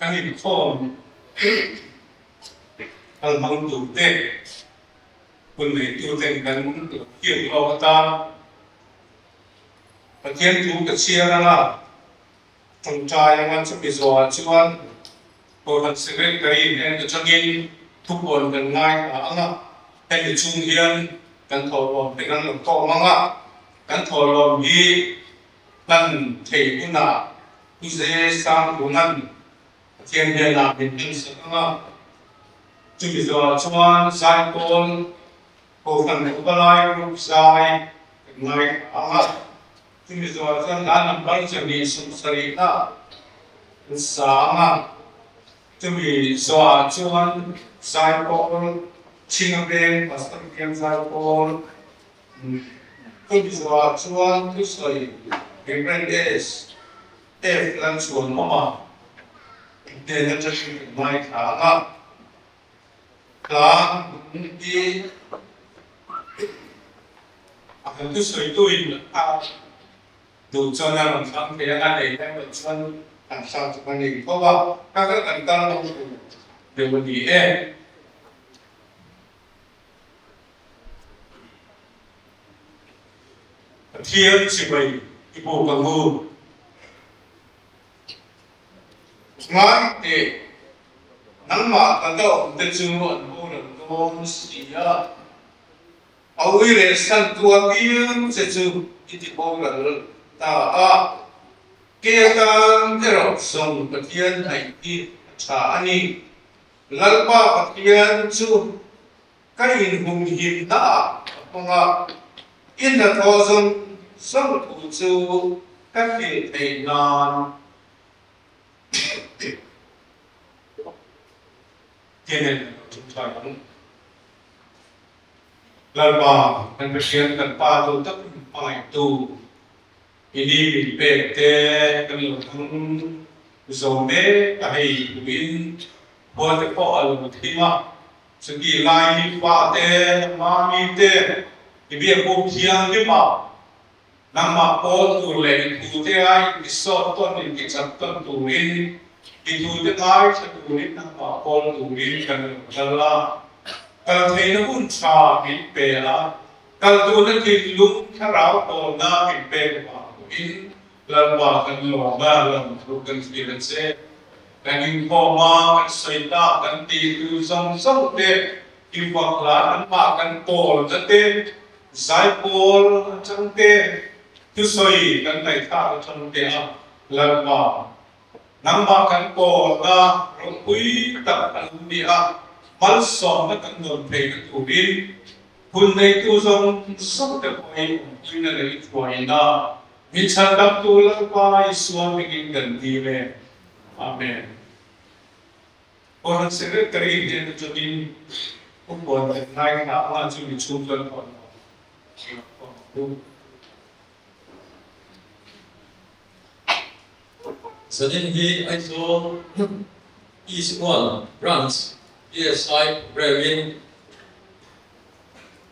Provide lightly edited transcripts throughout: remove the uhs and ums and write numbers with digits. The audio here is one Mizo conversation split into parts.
Kan inkhawm kal hmang turte, hun neituten kan lo hriat lawk atan Pathian thu ka chhiar ang a, tawngtai anga chumi zawhah chuan Kohhran Secretary hnen atangin thupuan kan ngaithla ang a, hemi chung hian kan thawhlawm te kan lo khawm ang a, kan thawhlawm hi hlan theih hunah Pu Ze Sangpunan Pathian hnenah min hmansak ang a, chumi zawhah chuan Zaipawl Kohhran Upa Lai Group zai kan ngaithla ang a, chumi zawhah chuan hla number 27 na kan sa ang a, chumi zawhah chuan Zaipawl Chhinga Veng Pastor Kiang Zaipawl Chumi zawhah chuan thusawi Rev. S. F. Lalchhuanawma hnen atangin kan ngaithla ang a, hla hi a han thusawituin a duh chuan a rawn thlang thei ang a, nei emaw chuan an hla chu ka nei tho a, ka kan kal lo tur deuh a ni e. Pathian chibai i buk ang u. Ngai teh, nangmah ka dawm te chu an boral dawn si a, a ui leh san tu apiang che chu i ti boral ta a, kei atan erawh zawng Pathian hnaih hi a tha a ni. Lalpa Pathian chu ka inhumhimna ah ka hmang a, i hnathawh zawng zawng thu chu ka hrilh theih nan Tiangin ka lo ṭawngṭai ang. Lalpa kan Pathian kan Pa duh tak min hmangaihtu I ni min pek te kan lo hmang zo mek a hei tuin khua te pawh a lo thim a, chutih lai hi fa te, mami te i biakbuk thianghlim a, nangmah pawl tur leh i thu te a intisawt tawn intichak tawn turin i thu te ngaithla turin nangmah pawl turin kan lo kal a, kal theihna hun tha min pe a. Kal duhna thinlung thlarau pawlna min pek vang pawhin Lalpa kan lawm a, lawmthu kan hrilh a che. Kan inkhawm a, kan sawi tak, kan tihtu zawng zawng te, i fak la anmah kan pawlna te, zaipawl atang te, thusawi kan ngaihthlak atang te a Lalpa nangmah kan pawlna ropui tak a lo ni a, malsawmna kan dawn theihna turin Hun neitu zawng zawng te pawhin awmpuina leh i thuaina min chhandamtu Lalpa Isua hmingin kan dil e. Amen. Kohhran Secretary hnen atangin Upuan kan ngaithla anga chumi chhung chuan hawn awm. Zanin hi Aizawl East 1 Branch PSI programme-in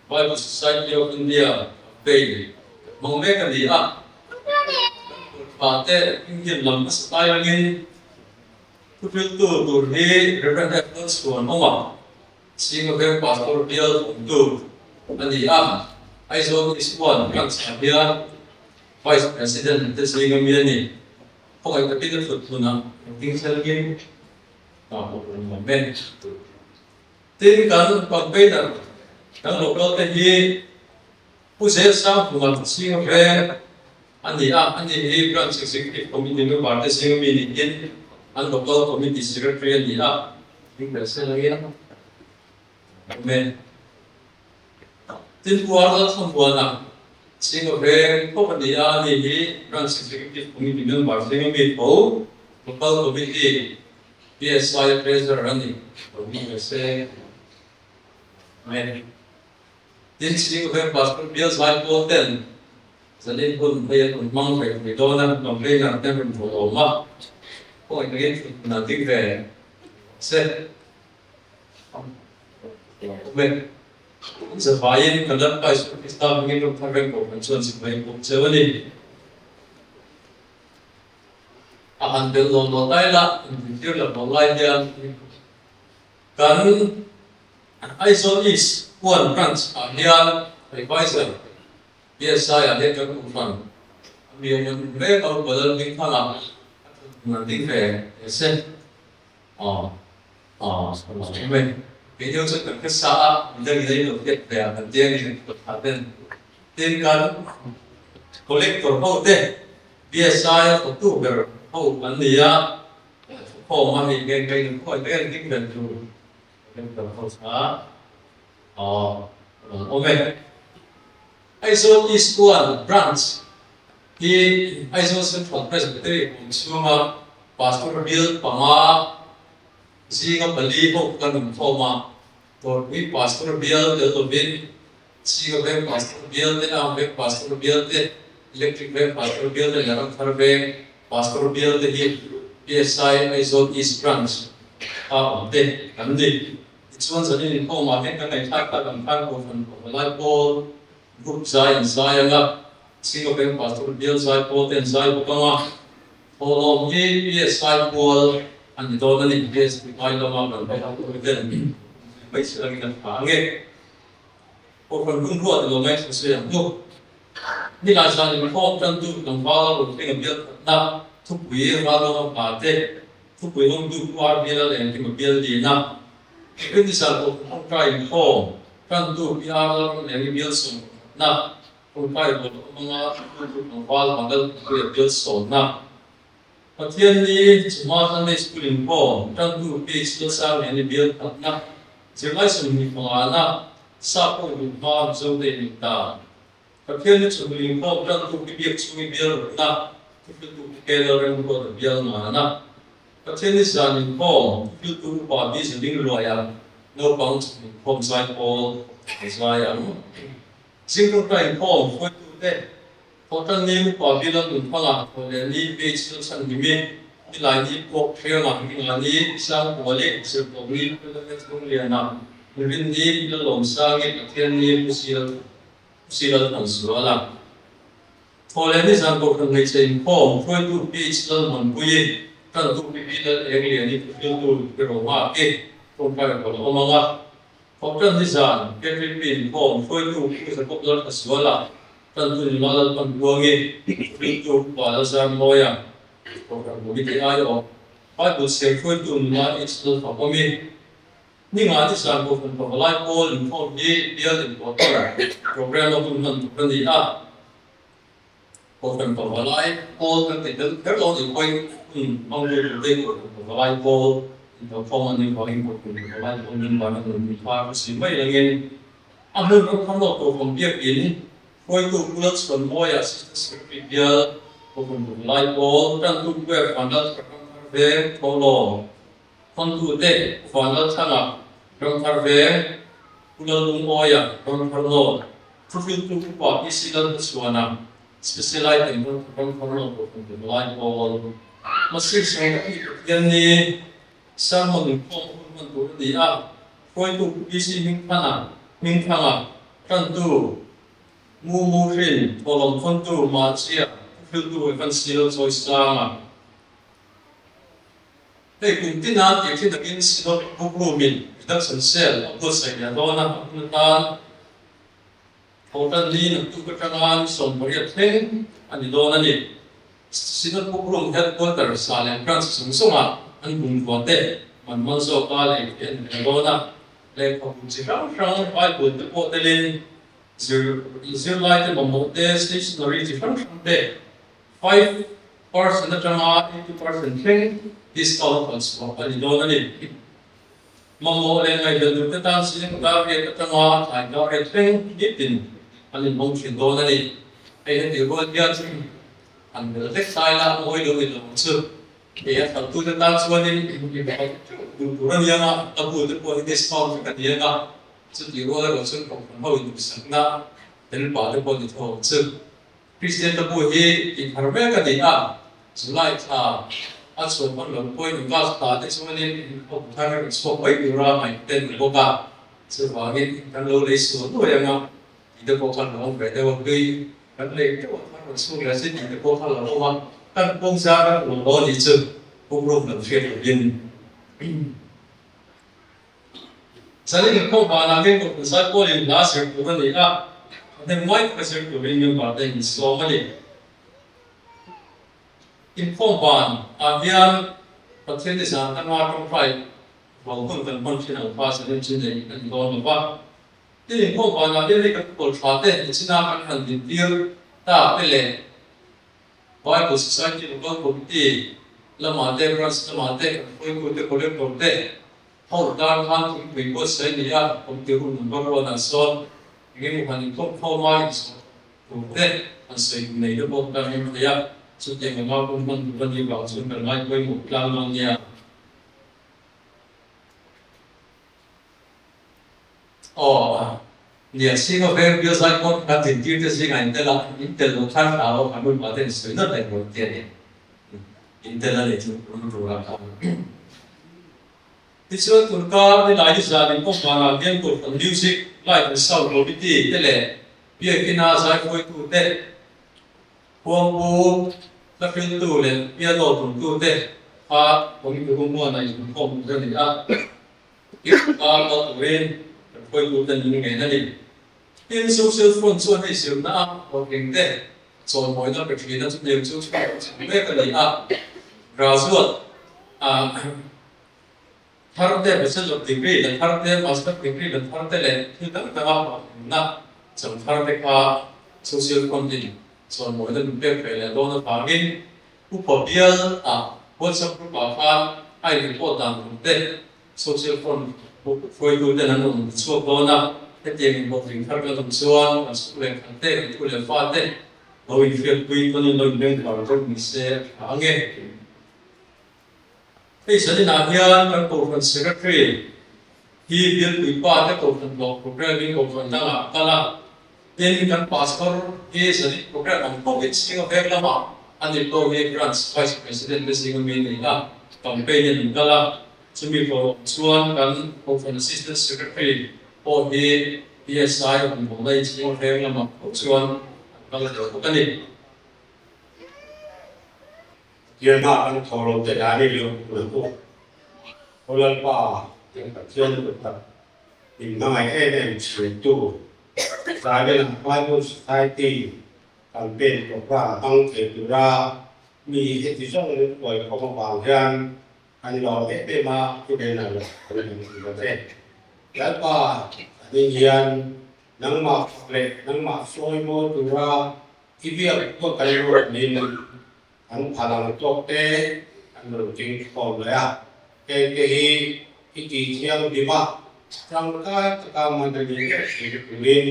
Bible Society of India campaign hmang mek a ni a. Kan kawlhpa te hming lam hmasa tai angin thuhriltu tur hi Rev. F. Lalchhuanawma Singa Veng Pastor bial awmtu a ni a. Aizawl East 1 Branch-ah hian Vice President te zinga mi a ni. Khawngaih takin a thut hmunah engtin thlengin ka hmuh reng awm e. Tin, kan campaigner kan local te hi Pu Zel Sangphunga Singa Veng a ni a, ani hi Branch Executive Committee member te zinga mi niin an local committee secretary a ni a. Ding ber se langin awm e. Tin, Pu Arnold Thlamuana Singa Veng khawp a ni a, ani hi Branch Executive Committee member zinga mi tho, Local Committee PSI Treasurer a ni. Lo ni ve se. Amen. Tin, Singa Veng Pastor Bial Zaipawl ten zanin hun hei an rawn hmang ve thei dawn a, campaigner te an rawn haw awm a, khawngaih takin thutna ding ve se. Amen. Zavaiin kan Lalpa Isua Krista hmingin rawng thar reng kohhran chuan zirlai pawm cheu a ni. A han bel law law lai la, inzirtir la law lai hian kan Aizawl East One Branch ah hian Adviser PSI ah hian kan kohhran a mi awm an mek a, Upa Lalhmingthanga a thawmhnaw an ding ve teh se. Aw aw awm e. Kei deuh chuan kan hre sa a, midang in a inlo hriat ve a kan tia ngei kan thah ten. Tin kan collector ho te BSI a thawktu ber ho an ni a, thawkkhawm a hei nge nge in khawi vel ding vel tur collector ho kha aw rawn awm e. Aizawl East One Branch hi Aizawl Central Presbytery awm chhunga Pastor Bill panga zinga pali ho kan awm khawm a, Dawrpui Pastor Bial tel lovin Chhinga Veng Pastor Bial te, Ang Veng Pastor Bial te, Electric Veng Pastor Bial te leh Ramthar Veng Pastor Bial te hi PSI Aizawl East Branch a awm te kan ni. Tichuan zanin inkhawmah hian kan ngaihthlak tak ang khan Kohhran Pavalai Pawl Group zai an zai ang a, Chhinga Veng Pastor Bial zai pawl te an zai bawk ang a, thawhlawm hi PSI pual a ni dawn a ni, PSP ai lama kan hmeh ho tur ten mai si langin an tha ang e. Kohhran hun ruat ilo mai thla sawi ang hnu. Nilai zan inkhawm tantu tlangval rawn thleng a bial khatna thupui Ralawma pa te Thupui lawmtu Pu RB Lalengkima bial lian a, Rinzal Kohhran inkhawm tantu Pi R Lalramliani bial sawmna, Tawngtai rual awm anga thupuitu tlangval Mandal Pupuia bial sawmna, Pathianni Chuma Sunday School inkhawm tantu Pi H Lalsangliani bial khatna, Zirlai 25 na Sap pawh duh hma Mizote in intan. Pathianni chhun inkhawm tantu Pi Biakchhungi bial rutna, Thuhriltu Pu K Lalremruata bial ngana. Pathianni zan inkhawm Thuhriltu Upa Bi Zaling Luaia naupang chhun inkhawm zai pawl a zai ang. Zingtawngtai inkhawm hruaitute Thawhtanni Upa Bi Lalnunthanga Thawhlehni PH Lalchhanhimi Nilaini Puak Thlianga Ningani Sangpuali Zirtawpni Pu Lalnet Lungliana Rinni Pi Lalawmsangi Pathianni Pu Sial Sila an zual a. Thawhleh nizan Kohhran hmeichhe inkhawm hruaitu PH Lalhmanpuii, Tantu PP Lal Engliani thuhriltu Pi Rohmaki tawngtai rawn awm ang a. Thawhtan nizan KPP inkhawm hruaitu Pu Jacob Lalthazuala, Tantu Nula Lalpanbuangi, thuhriltu Upa Lalzarmawia, Kohhran Committee aiawh Bible chhiar hruaitu Nula H Lalfakawmi, Ninga ni zan Kohhran Pavalai Pawl inkhawm hi bial inpawhtawn programme a hun hman tur a ni a. Kohhran Pavalai Pawl kan tih tel kher lo ni pawhin hun hmang lut tur te Kohhran Pavalai Pawl inpawhkhawm a nih vangin Kohhran Pavalai Pawl min van a nun ni kha ka sawi mai langin a hmun ram kha lawk Kohhran Biakin hruaitu Pu Lalchhuanmawia Assistant Secretary bial Kohhran Pavalai Pawl tantu Pu F Vanlal Thar Veng Thawhlawm Thawntute Vanlalthanga, Ramthar Veng, Pu Lallungawia, Ramthar North, Thuhriltu Upa PC Lalhmachhuana, Specialite in Ramthar North Kohhran Devalai Pawl. Masir Sangati Pathian ni sermon inkhawm hun hman tur a ni a, hruaitu Pu PC Hmingthana, Hmingthanga, Tantu, Mu Mu Hrin, Thawhlawm Thawntu, Mahchia, Thuhriltu Evan Silo Chawisanga. Hei kum tina tih thin takin Synod Book Room-in reduction sale a buatsaih leh dawn a, a hun atan Thawhtan ni naktuk atanga ni 18 thleng a ni dawn a ni. Synod Book Room headquarters ah leh branch zawng zawngah an bungrua te man man zawka lei theih a ni leh dawn a, lehkhabu chi hrang hrang Bible te pawh telin zir zirlai te mamawh te stationery chi hrang hrang te 5% atanga 80% thleng discount a chhuah a ni dawn a ni. Mamawh leh ngaihven turte tan zing dar riat atanga tlai dar riat thleng nitin an inhawng thin dawn a ni. Hei heti rual hian an bel vek lai la mawi lo ni lo ang chu. Hei a thaltute tan chuanin duh tur a ni ang a, a bu te pawh hi discount vek a ni ang a, chutih rual erawh chuan kohhran ho induhsakna tel pah te pawh ni tho ang chu. Kristian ka bu hi tih thar mek a ni a, July thla a chhuah hman lo pawhin August thla te chuanin inkhawm thar a chhuak mai tura ngaih te ni bawk a, chuvangin kan lo lei sual nuai ang a tih te pawh kha lo awm ve deuh a, hlui kan lei teuh a thar rawn chhuak leh si tih te pawh kha lo awm a. Kan pawng zar a lo law nih chu pumruk lam hriat lovin Zalin inkhawm vanah hian Kohhran Zaipawlin hla zir tur a ni a, thahnem ngai taka zir turin member te insawm a ni. Inkhawm van ah hian Pathian ni zan atanga tawngtai rual hun kan hman thin ang kha zalin chu neih a ni dawn lo va. Tin, inkhawm vanah hian hei kan kawl tha te nichina kan han dintir tak te leh Bible Society Local Committee lamah te, Branch lamah te, kan hruaitute, Collector te ho tan khan thingpui buatsaih a ni a, committee room number one ah sawn eng emaw han inkhawmkhawm a, inzawh tur te han sawi duh nei te pawh kan rem thei a, chutiang anga hun hman tur a nih vang chuan kan ngai pawimawh tlang dawn nia. Aw, nia, Singa veng bial zai pawh kan dintir te zingah in tel a, in tel lo thar hlau a, kan upa ten sawi nawt reng rawn ti a ni. In tel a nih chu run tur a kha. Tichuan tun kar ni lai ni zan in kawng vanah hian Kohhran Music, Light and Sound Committee te leh Biakina zaihruaitu te, Khuangpu, hlahriltu leh piano tumtu te kha committee room muanah inkhawm tur a ni a. I kal kal turin kan hruaitu ten min ngen a ni. Tin, Social Front chuan hei zirna a hlawhtling te chawimawina pe thin a, chutiang chu chhung mek a ni a. Graduate thar te, Bachelor degree la thar te, Master degree la thar te leh thil dang danga hlawhtlinna chang thar te kha Social Front in chawimawina min pek ve leh dawn avangin Upa bial ah WhatsApp group ah khan a in report dan tur te Social front hruaitu ten an rawn chhuak dawn a, hetiang in hlawhtling thar kan awm chuan kan suk leh khat te, kan thu leh fa te lo inhriatpui tawn in lo inbengvar deuh ni se a tha ang e. Hei zaninah hian kan Kohhran Secretary hi Bialpui pa te Kohhran hlawh programme in Kohhran dangah a kal a, tin kan Pastor hi zanin programme ang bawkin Singa veng lamah a ni pawh hi Branch Vice President te zinga mi a ni a, campaign in an kal a. Chumi pawh chuan kan Kohhran Assistant Secretary pawh hi PSI rawngbawlna inchhung veng lamah pawh chuan an kal ve bawk a ni. Tiana kan thaw lo te dan i lo hmu bawk. Aw Lalpa, kan Pathian lut tak, in hmangaih em em chhuntu, Zaivel Bible Society campaign programme hmang thei tura mi heti zawng min huaikhawm avang hian An lawm em em a, thuben a lo kan han ti lo e. Lalpa, a ding hian nangmah fak leh nangmah sawi mawi tura i biak pawh kan ruatnin an phal ang tawk te an rawn ding khawm leh a. Hengte hi i tih thianghlim a, tangkai taka man a ni ngei thei turin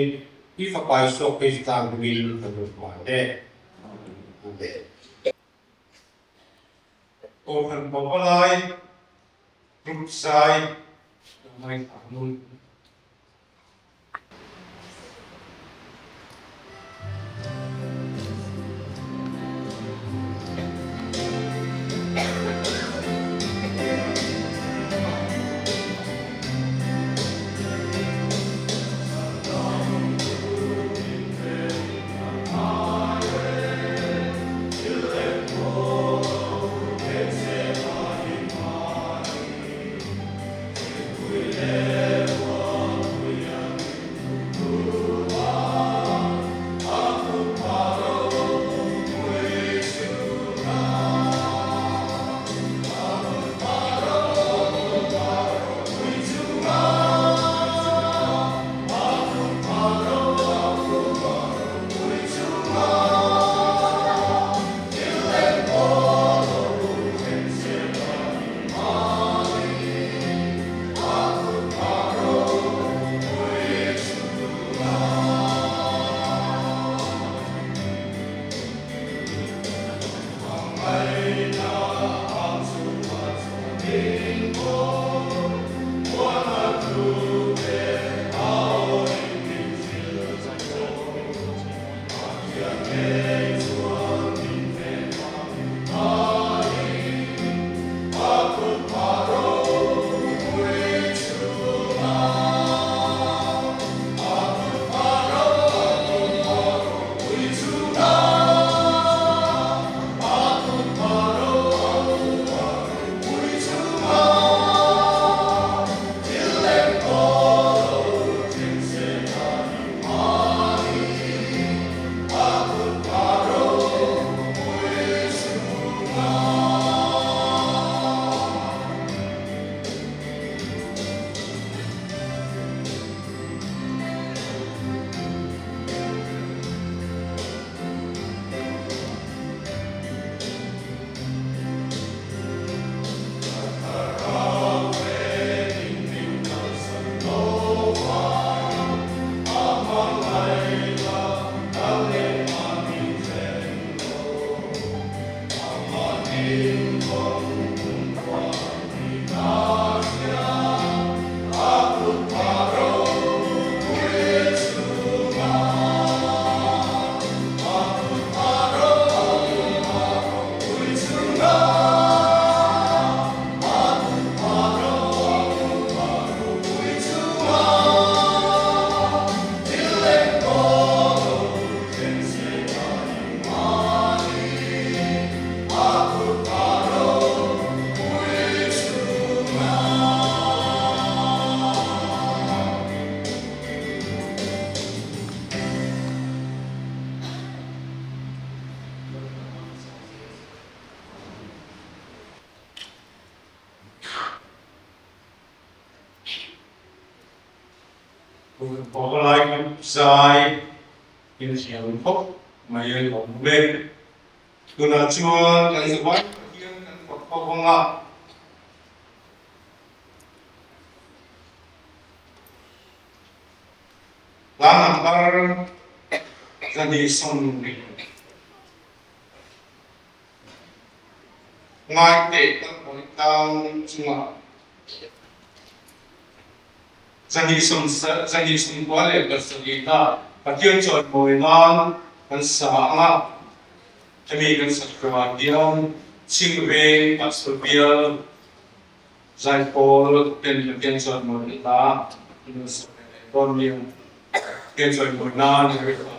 i Fapa Isua Krista hmingin kan rawn hmuh ang e. Amen. Kohhran Pavalai Group zai ka ngaithla ngun. Pawlai group zai inthiam khawp mai a ni awm e. Tunah chuan kan zavai Pathian kan fak ho vang a. Hla number 220. Ngaiteh kan hawi tlang chungah 227 Pathian chawimawi nan kan sa ang a, hemi kan sak ruangah hian Chhingveng Pastor Bial Zaipawl ten Pathian chawimawi an la an rawn sak ve leh dawn nia. Pathian chawimawi nan i ri ang u.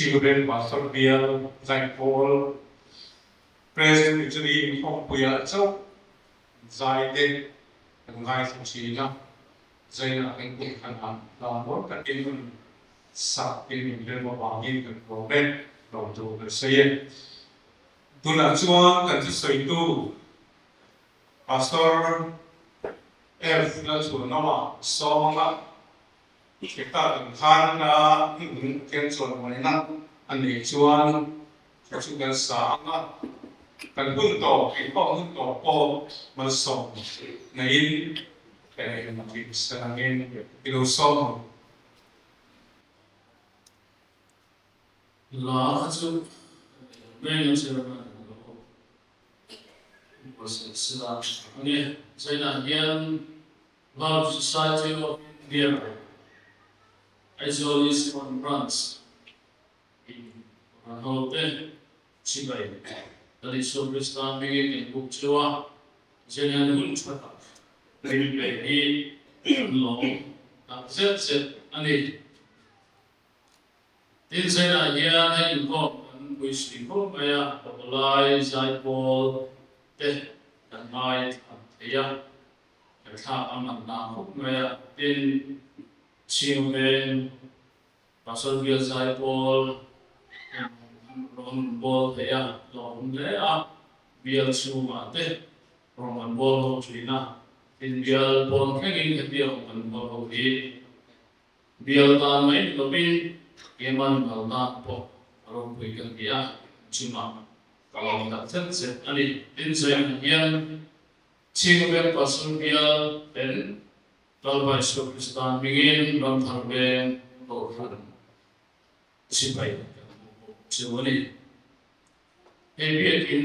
Chingben Pastor Bial Zaipawl Presbytery inkhawmpuiah chauh zai te kan ngaithla thin a, zainah kan kohhranah hla mawi takin rawn sak in min rem avangin kan lawm e, lawmtu kan sawi e. Tunah chuan kan thusawitu Pastor F. Lalchhuanawma sawm anga Heta kan khan a hmun ken chawimaina a neih chuan thu chu kan sa ang a, kan hun tawp inpawh hun tawp pawh malsawm neiin engtin san angin i lo sawm ang. La kha chu kan ei lo mai ang chairman a lo buatsaih sela a ni. China hian Love Society of India, Aizawl Eastern Branch in rawn ho te chibai Lal Isua Krista hmingin kan buk cheu a, Zelian hun tha tak min pe hi kan lawm tak zet zet a ni. Tin, China hian hei inkhawm kan puisui khawp mai a, Pakulai Zaipawl te kan ngai tham thei a. Ka thlak a man na khawp mai a, tin Chhing veng Pastor Bial Zaipawl in rawn bawl thei a, hlawhawm hle a, bial chhungah te rawn kan bawl ho thin a, tin bial pawn thlengin hetiang rawn kan bawl ho hi bial tan mai ni lovin keimah ni mal tan pawh a ropui kan ti a, chungah ka lawm tak zet zet a ni. Tin Chhing hian Chhingveng Pastor Bial ten Lalpa Isua Krista hmingin Ramthar Veng Kohhran sipai kan hmu bawk chu a ni. Hei biakin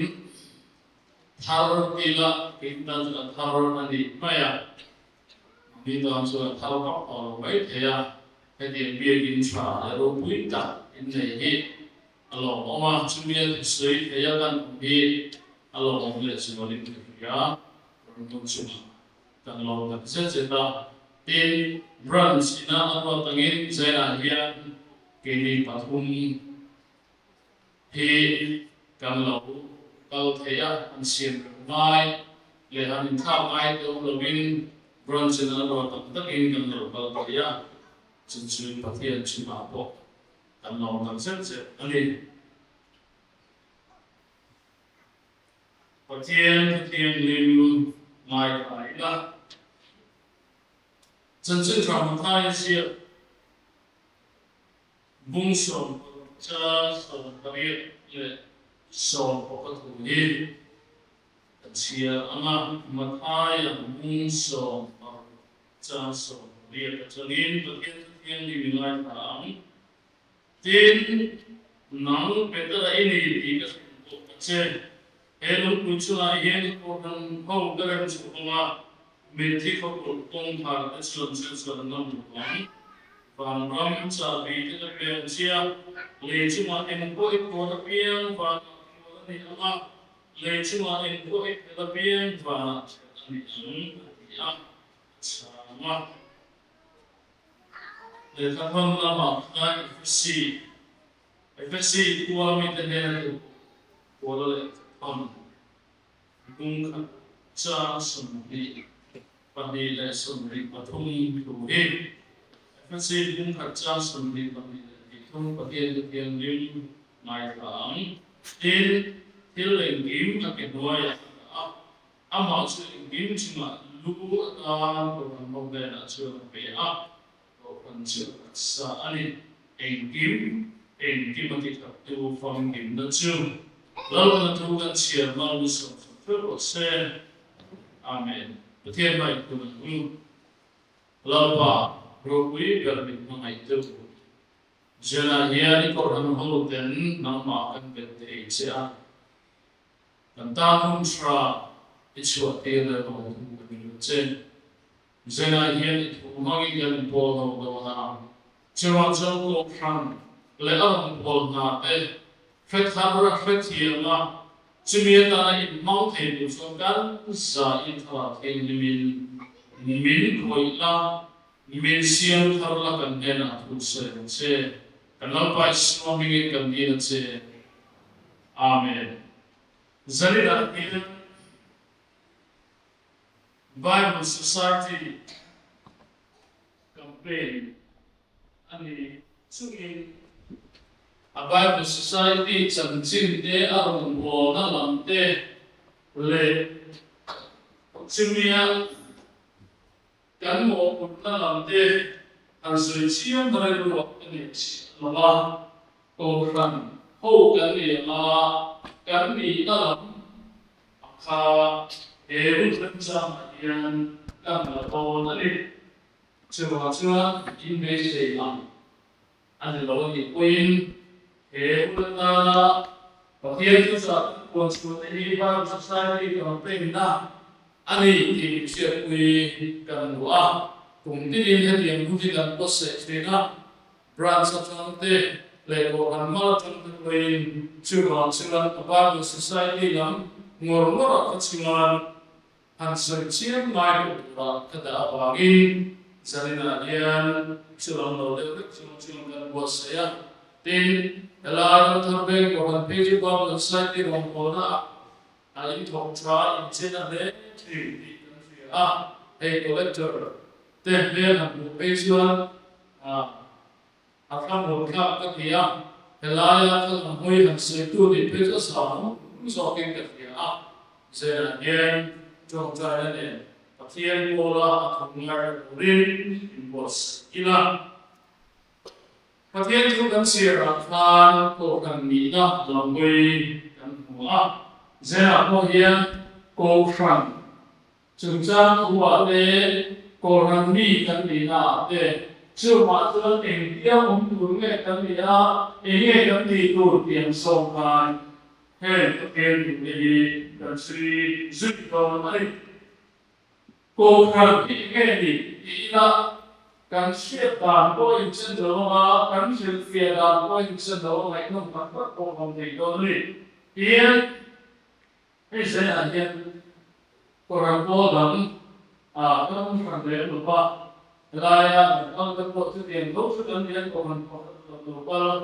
thar tila keimah chu a thar a nih mai a, mahni tan chuan a thar vak tawh lo mai thei a, hetiang biakin tha leh ropui tak innei hi A lawmawm a, chumi a thusawi thei a kan awm hi a lawmawm leh zualin ka hria. Rawn tum chungah kan lawm tak zet zet a. Tin, Branch ina a ruat angin China hian keini pathum hi kan lo kal thei a, an siam reng ngai leh han inthlak ngai te awm lovin Branch ina a ruat ang takin kan lo kal thei a, chu chu Pathian chungah pawh Kan lawm tak zet zet a ni. Pathian Thuthianghlim ngaithla ila. Chanchin tha Mathaia ziak bung 16 cha 18 leh 14 thu hi kan chhiar ang a, Mathaia bung 16 cha 18 atangin Pathian Thuthianghlim i ngaithla ang. Tin, nang Petera i ni tih ka hrilh bawk a che. He lungpui chungah hian i kohhran ho ka rem chhuah ang a, mitthi khawkulh kawngkhar te chuan chu chuan an awm lo ang. Vanram chahbi te ka pe ang che a, lei chungah eng pawh i phuar apiang vanah phuar a ni ang a, lei chungah eng pawh i phelh apiang vanah phelh a ni ang, a ti a, a chhang a. Lehkha hmang lamah khan Efesi, Efesi khua mite hnena duh Paula lehkha thawn bung khat chang 22 leh 73 thu hi Efesi bung khat chang 22 leh 23 Pathian chu thianghlim ngaithla ang. Tin, thil engkim a ke hnuaiah a dah a, Amah chu engkim chungah lu atan Kohhran ho hnenah chuan a pe a, Kohhran chu a taksa a ni. Engkim, engkim a ti thattu famkimna chu Lalpana thu kan chhiar mal mi sawmsawm theuh rawh se. Amen. Pathian hmai thun ang u. Lalpa ropui ber min hmangaih deuh u. Zela hian i Kohhran ho ten nangmah kan bet thei che a. Kan tan hun hra i chhuah tir leh lo thu kan hrilh che. Zenah hian i thu hmangin kan inpawl ho dawn a, chuvang chuan Kohhran leh a rawn pawl hna te hre thar a hre thiam a, chumi atana inhmang thei tur chuan kan zain thlarau thianghlimin min khawih la, min siam thar la kan hnenah thu sawi ang che. Kan Lalpa Isua hmingin kan dil a che. Amen. Zaninah hian Bible Society campaign a ni chungin a Bible Society chanchin te a rawn bawlna lam te leh chumia Kan mawhphurhna lam te han sawi chiam rilruah ka nei chiah lo a, Kohhran ho kan ni ang a, kan nihna lam a kha he hun remchangah hian kan la dawn a ni. Chuvang chuan inbeisei ang a ni lo a nih pawhin he hun atana Pathian thuchah kan puan chhuahte hi Bible Society campaign-na a ni tih min hriatpui kan duh a. Kum tinin hetiang hun hi kan pawtseh thin a, branch atang te leh kohhran hma atang te pawhin chuvang chuan a Bible Society lam ngawr ngawrah kha chuan Han sawi chiam ngai loh turah ka dah avangin zaninah hian chulam lo deuh vek chung chuan kan buatsaih a. Tin, helai Ramthar Veng Kohhran PG Bible Society rawngbawlna ah a inthawk tha inchen a hle thin tih kan hria a. Hei collector te hmel han hmuh phei chuan a thlamur thlak ka ti a, helaia ka lam hawi han sawitu nih phei chu a sang zawkin ka hria a, Zenah hian tawngtaina nen Pathian pawla a thawk ngai reng turin inbuatsaih ila. Pathian thu kan chhiarah khan Kohhran nihna lam hawi kan hmu a, Zenah pawh hian Kohhran Chungchang thuah te, Kohhran mi kan nihnaah te, chumah chuan engtia awm tur nge kan nih a, enge kan tih tur tih ang sawm khan heng Pathian duhte hi kan chhui zui dawn a ni. Kohhran hi enge ni tih ila kan hriat dan pawh a inchen lo ang a, kan hrilhfiah dan pawh a inchen lo a, ngaihnawm tak tak pawh a awm thei dawn a ni. Tin, Hei zelah hian Koran pawl dang ah kan awm hran lem lo va, helaia kan kal te pawh chutiang tho chu kan ni a, Kohhran pakhat lo lo kal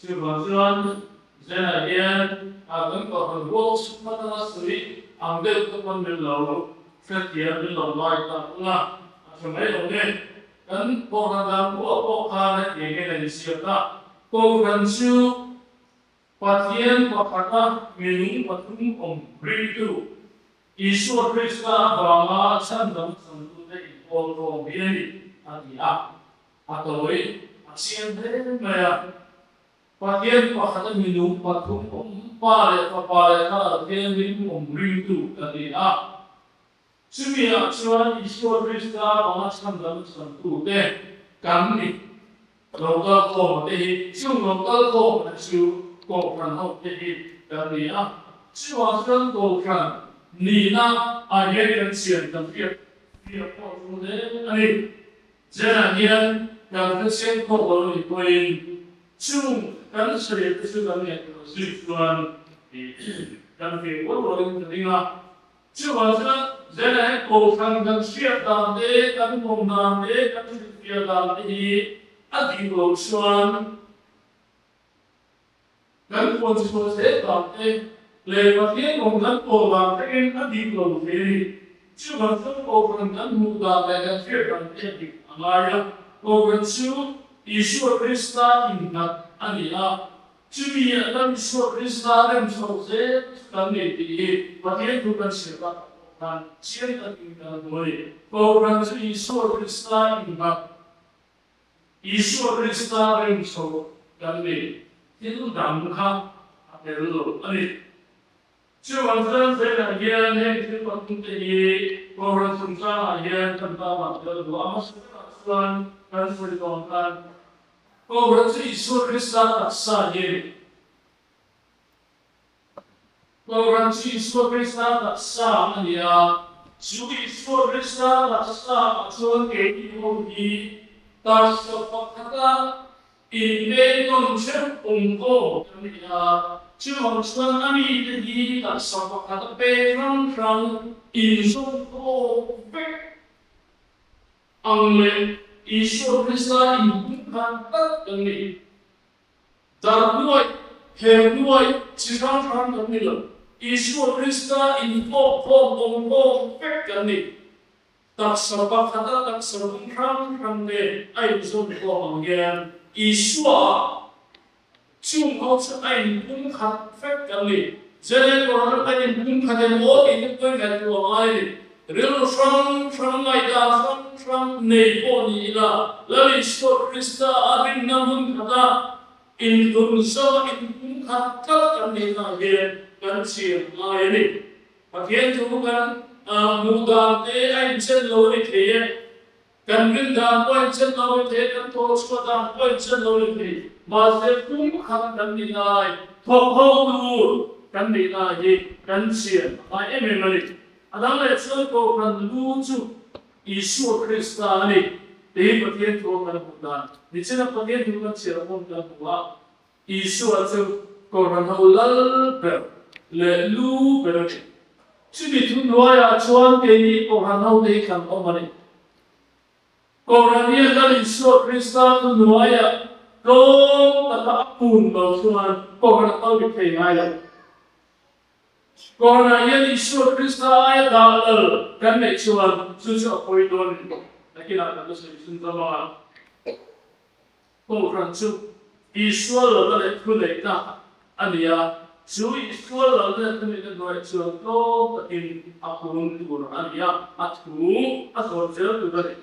chuvang chuan zelah hian kan Kohhran rual chhung atanga sawi ang deuh te pawn min lo hrethiam min lo lai tak ang a, a tha mai lo nge. Kan Kohhran dang buah pawh khan hetiang hian a insiak a, Kohhran chu Pathian pakhata minung pathum awm ringtu Isua Krista avanga chhandam changtute inpawl khawm hi a ni, a ti a. A tawi a chiang hle mai a. Pathian pakhata minung pathum awm Pa leh Fapa leh Thlarau Thianghlim awm ringtu ka ni a. Chumi ah chuan Isua Krista avanga chhandam changtute kan ni. Lo kal khawma te hi chung lo kal khawma te chu Kohhran ho te hi kan ni a. Chuvang chuan Kohhran nihna ah hian kan chian kan hriat hriat pawh chu hle a ni. Zenah hian kan hrechiang khawp lo nih pawhin chung kan hriat te chu kan ngaihtuah zui chuan kan fir uar uarin ka ding a. Chuvang chuan Zela hian Kohhran kan hriat dan te, kan hmawm dan te, kan hrilhfiah dan te hi a dik loh chuan kan puan chhuah zel dan te leh Pathian awm kan pawl dan thlengin a dik lo thei a ni. Chuvang chuan Kohhran kan hmuh dan leh kan hriat dan te a dik a ngai a. Kohhran chu Isua Krista innghat a ni a. Chumi a kan Isua Krista rem chho zel chu kan nei tih hi Pathian thu kan hrilh tak ah pawh khan chiang takin kan hmu a ni. Kohhran chu Isua Krista innghat, Isua Krista rem chho kan nei. Thil dang kha a tel lo a ni. Chuvang chuan zelah hian heng thil pathum te hi Kohhran chungchangah hian kan tarlang tel duh a, hmasa berah chuan kan sawi dawn khan Kohhran chu Isua Krista taksa hi a ni. Kohhran chu Isua Krista taksa a ni a, chu Isua Krista taksa ah chuan keini ho hi taksa pakhata inpeng nawn theuh awm khawm kan ni a, chuvang chuan a mite hi taksa pakhata peng hrang hrang inzawm khawm vek Ang leh Isua Krista inhung khan tak kan ni. Dar nuaih, her nuaih chi hrang hrang kan ni lo. Isua Krista inthawk khawm awm khawm vek kan ni. Taksa pakhata taksa bung hrang hrang te a inzawm khawm ang hian Isua-ah chung ho chu a inpumkhat vek kan ni. Zelen Koran a inpumkhat em aw tih te pawhin ngaihtuah a ngai a ni. Rilru hrang hrang ngaihdan hrang hrang nei pawh ni ila Lal Isua Krista a rinna hmun khata inhlun zawa inpumkhat tlat kan nihna hian kan chian ngai a ni. Pathian thu kan hmuh dan te a inchen lo a ni thei e. Kan rin dan pawh a inchen lo a ni thei e, kan thawh chhuah dan pawh a inchen lo a ni thei. Mahse pum khat kan nih lai, thawk ho tur kan nih lai hi kan chian a ngai em em a ni. A dang leh chuan Kohhran lu chu Isua Krista a ni tih hi Pathian thu a kan hmuh dan. Nichina Pathian thu kan chhiar paw'n kan hmu a. Isua chu Kohhran ho lal ber leh lu ber a ni. Chumi thuhnuaiah chuan keini Kohhran ho te hi kan awm a ni. Kohhran hian Lal Isua Krista thuhnuaiah tlawm taka a kun lo chuan Kohhran a kal dik thei ngai lo. Kohhranah hian Isua Krista aia dah lal kan neih chuan chu chu a pawi dawn a ni. Nakinah kan la sawi chhun ta bang a. Kohhran chu Isua lalna leh thuneihna a ni a, chu Isua lalna leh thuneihna hnuaiah chuan tlawm takin a kun tur a ni a, a thu a zawm zel tur a ni.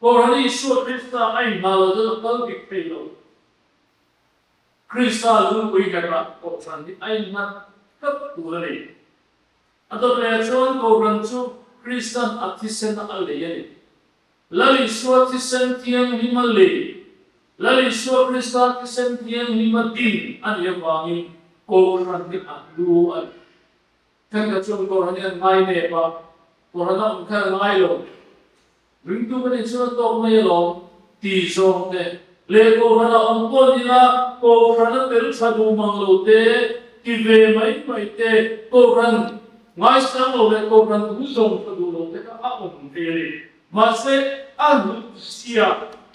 Kohhran Isua Krista a inhal lo chuan a kal dik thei lo. Krista lungpui nghetah Kohhran hi a innghat tlat tur a ni. A dawt leh chuan Kohhran chu Kristan a thisen a lei a ni. Lal Isua thisen thianghlim a lei, Lal Isua Krista thisen thianghlim a din a nih avangin Kohhran hi a hlu a ni. Thenkhat chuan Kohhran hi an ngai nep a, Kohhran a awm kher a ngai lo. Ringtu ka nih chuan a tawk mai alawm ti zawng te leh Kohhran a awm pawh nila Kohhran a tel tha duh mang lo te ti ve mai mai te Kohhran ngaisang lo leh Kohhran thu zawng tha duh lo te kha a awm thei a ni. Mahse, a hlut sia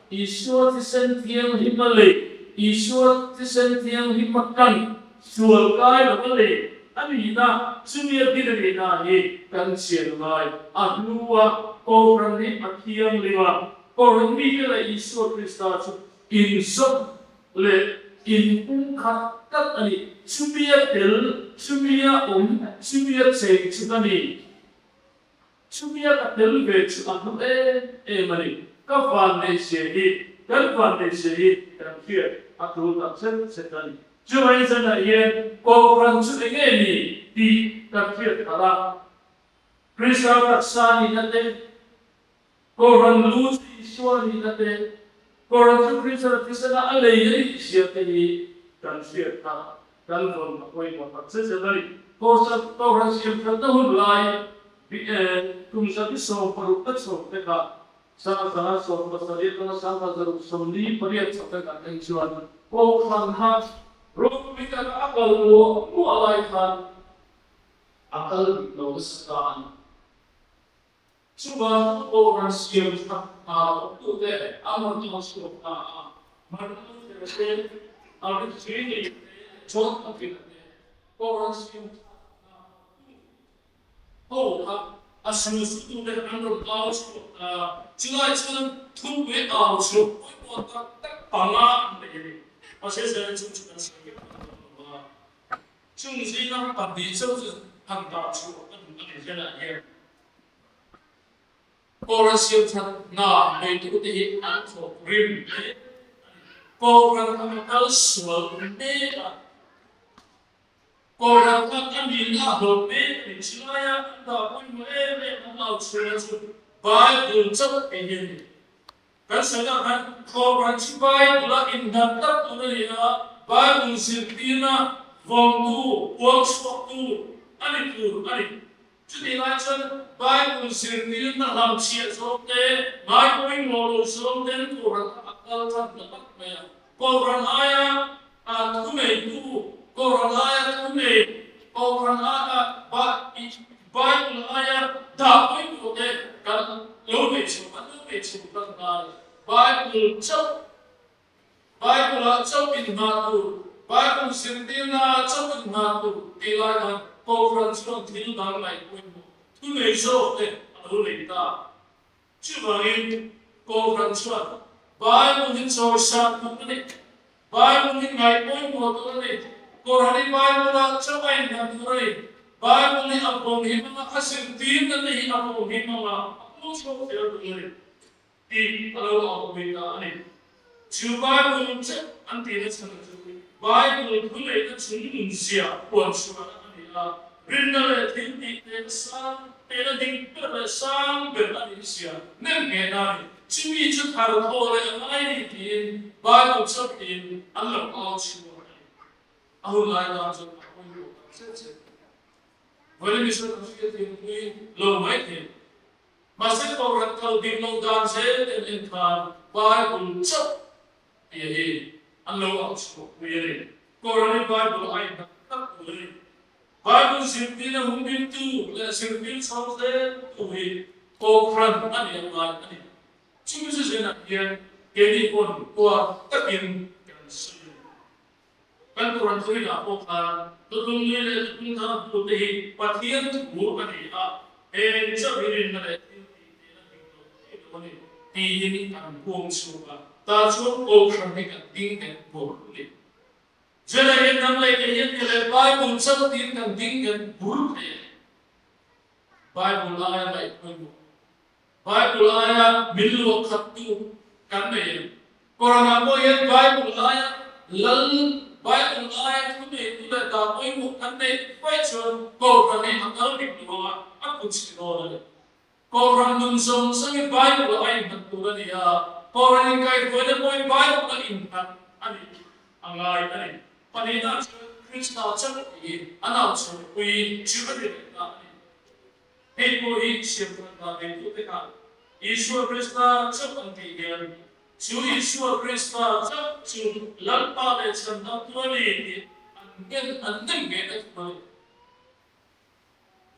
Isua thisen thianghlim a lei, Isua thisen thianghlim a kan sual kai lo a lei a nihna, chumi a din a nihna hi kan chian ngai. A hlu a, Kohhran hi a thianghlim a, Kohhran mite leh Isua Krista chu inzawm leh inpumkhat tlat a ni. Chumi a tel, chumi a awm, chumi a cheng chu ka ni. Chumia ka tel ve chu a hlu em em a ni. Ka vanneih zia hi, kan vanneih zia hi kan hriat a tul tak zet zet a ni. Chuvangin zanah hian Kohhran chu eng nge ni tih kan hriat khalh a. Krista taksa nihna te, Kohhran lu chu Isua nihna te, Kohhran chu Krista thisena a lei a nih zia te hi kan hriat kha Kan vawn a pawimawh tak zet zet a ni. Kohhran Kohhran siam thatna hun lai kum 160 ta chho te kha 1917 atanga 1948 chho te kan en chuan Kohhran kha ropui taka a kal muah muah lai khan a kal dik lo nasa ta a ni. Chuvang Kohhran siam that hna thawktute an rawn thawk chhuak ta a, Martin Luther te, Alfred Zwingli te leh John Calvin-a te Kohhran siam that hna thawktu ho kha a sulsutute an rawn au chhuak ta. Chulai chuan thupui au chhuak pawimawh tak tak panga an nei a ni. Mahse zan chu chu kan sawi vek dawn lo a. Chung zinga pahnih chauh chu han dah chhuah ka duh a ni zela hian. Kohhran siamthat hna neitute hi an thawk rim hle a ni. Kohhran kha a kal sual mek a, Kohhran kha a nihna a hlawh mek a ni. Chulaia an dah pawimawh em em an au chhunga chu Bible chauh ei hi a ni. Kan sawi tak khan Kohhran chu Bible-a innghat tak tur a ni a, Bible zirtirna vawngtu, puangchhuaktu a ni tur a ni. Chutih lai chuan Bible zirtirna hlamchhiah zawng te, ngai pawimawh lo zawng ten Kohhran kha a kal tan ta tak mai a. Kohhran aia thuneitu, Kohhran aia thunei, Kohhran aia Bible aia dah pawimawh te kan lo nei chho, an lo nei chho tan nghal. Bible chauh, Bible-ah chauh. chauh inngah tur, Bible zirtirna chauh inngah tur tih lai khan Kohhran chuan thil dang ngaih pawimawh thu nei zawk te a lo nei ta. Chuvangin Kohhran chuan Bible hi chawisan tur a ni, Bible hi ngaih pawimawh tur a ni, Kohhran hi Bible-ah chauh a inngah tur a ni, Bible hi a vawng him anga a zirtirna te hi a vawng him anga a pawng chhuak zel tur a ni. Tih a lo auhpui ta a ni. Chu Bible chauh an tihna chhan chu Bible thuneihna chungnun zia puan chhuahna a ni a, rinna leh thil tih tehna sang, tehna ding ber leh sang ber a nih zia nem nghehna a ni. Chumi chu thar thaw leh a ngai ni tiin Bible chauhin an lo au chhuak a ni. A hun lai tan chuan a pawimawh tak zet zet. Vawiin mihring kan hriat thingpui lo mai thei. Mahse Kohhran kal ding lo dan zel ten en khan Bible chauh tih hi an lo au chhuak pui a ni. Kohhran hi Bible a innghat tak tur a ni. Bible zirtirna hunbintu leh zirtir chho zel tu hi Kohhran a ni ang ngai a ni. Chumi chu zinah hian keini pawn uar takin kan sawi a ni. Kan Quran thurinah pawh khan Tutlung Nui leh Tutlung Thar bu te hi Pathian thu a ni a, heng chauh hi rinna leh thil tih nena ding lo thei lo a ni tiin an huam chhuak a, tah chuan Kohhran hi kan ding nghet bur a ni. Zela hian dang leh kei hian ke leh Bible chauh tiin kan ding nghet bur thei a ni. Bible aia ngaih pawimawh Bible aia min luah khattu kan nei em? Koran-ah pawh hian Bible aia lal, Bible aia thu neitu leh dah pawimawh kan neih vaih chuan Kohhran hi a kal dik lo anga a kut chhe dawn a ni. Kohhran nun zawng zawng hi Bible a innghat tur a ni a, Kohhran inkaihhruaina pawh hi Bible a innghat a nih a ngai a ni. Pahnihna chuan Krista chauh hi a nauchhawrpui chu a ni leh ta a ni. Hei pawh hi siamthat dan neitute khan Isua Krista chauh an tih hian chu Isua Krista chauh chu Lalpa leh Chhandamtu a ni tih an ngen an nem ngei na thu a ni.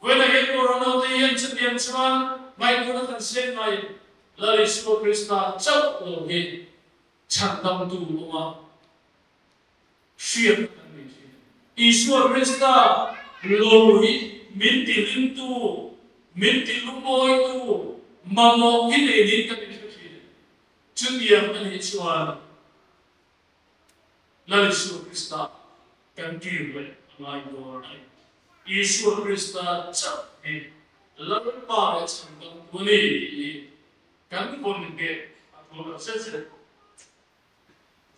Vawiinah hian Corona te hian chutiang chuan ngaihtuahna kan siam ngaiin Lal Isua Krista chauh lo hi Chhandamtu awm a. Hriat kan nei thin. Isua Krista lo hi min tihlimtu, min tihlungmawitu, mamawh hi nei niin kan inhre thin. Chutiang a nih chuan Lal Isua Krista kan kir leh a ngai dawn a ni. Isua Krista chauh hi Lalpa leh Chhandamtu a ni tih hi kan vawn nghet a tul tak zet zet.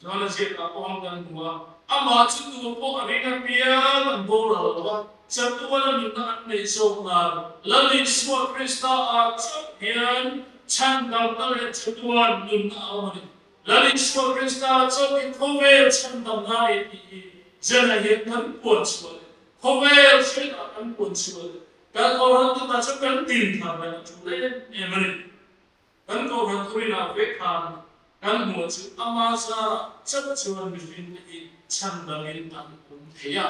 Chuan a ziakah pawh ang kan hmu a, amah chu tur pawh a ring apiang an boral lo a, chatuana nunna an neih zawk nan Lal Isua Krista ah chauh hian chhandamna leh chatuan nunna a awm a ni. Lal Isua Krista chauh hi khawvel chhandamna a ni tih hi Zena hian kan puan chhuah leh khawvel hriatah kan puan chhuah leh kan awrhan tuna chu kan din thar leh a tul em em a ni. Kan Kohhran thurinah vek khan kan hmuh chu ama zarah chauh chuan mihringte hi chhandangin an awm thei a.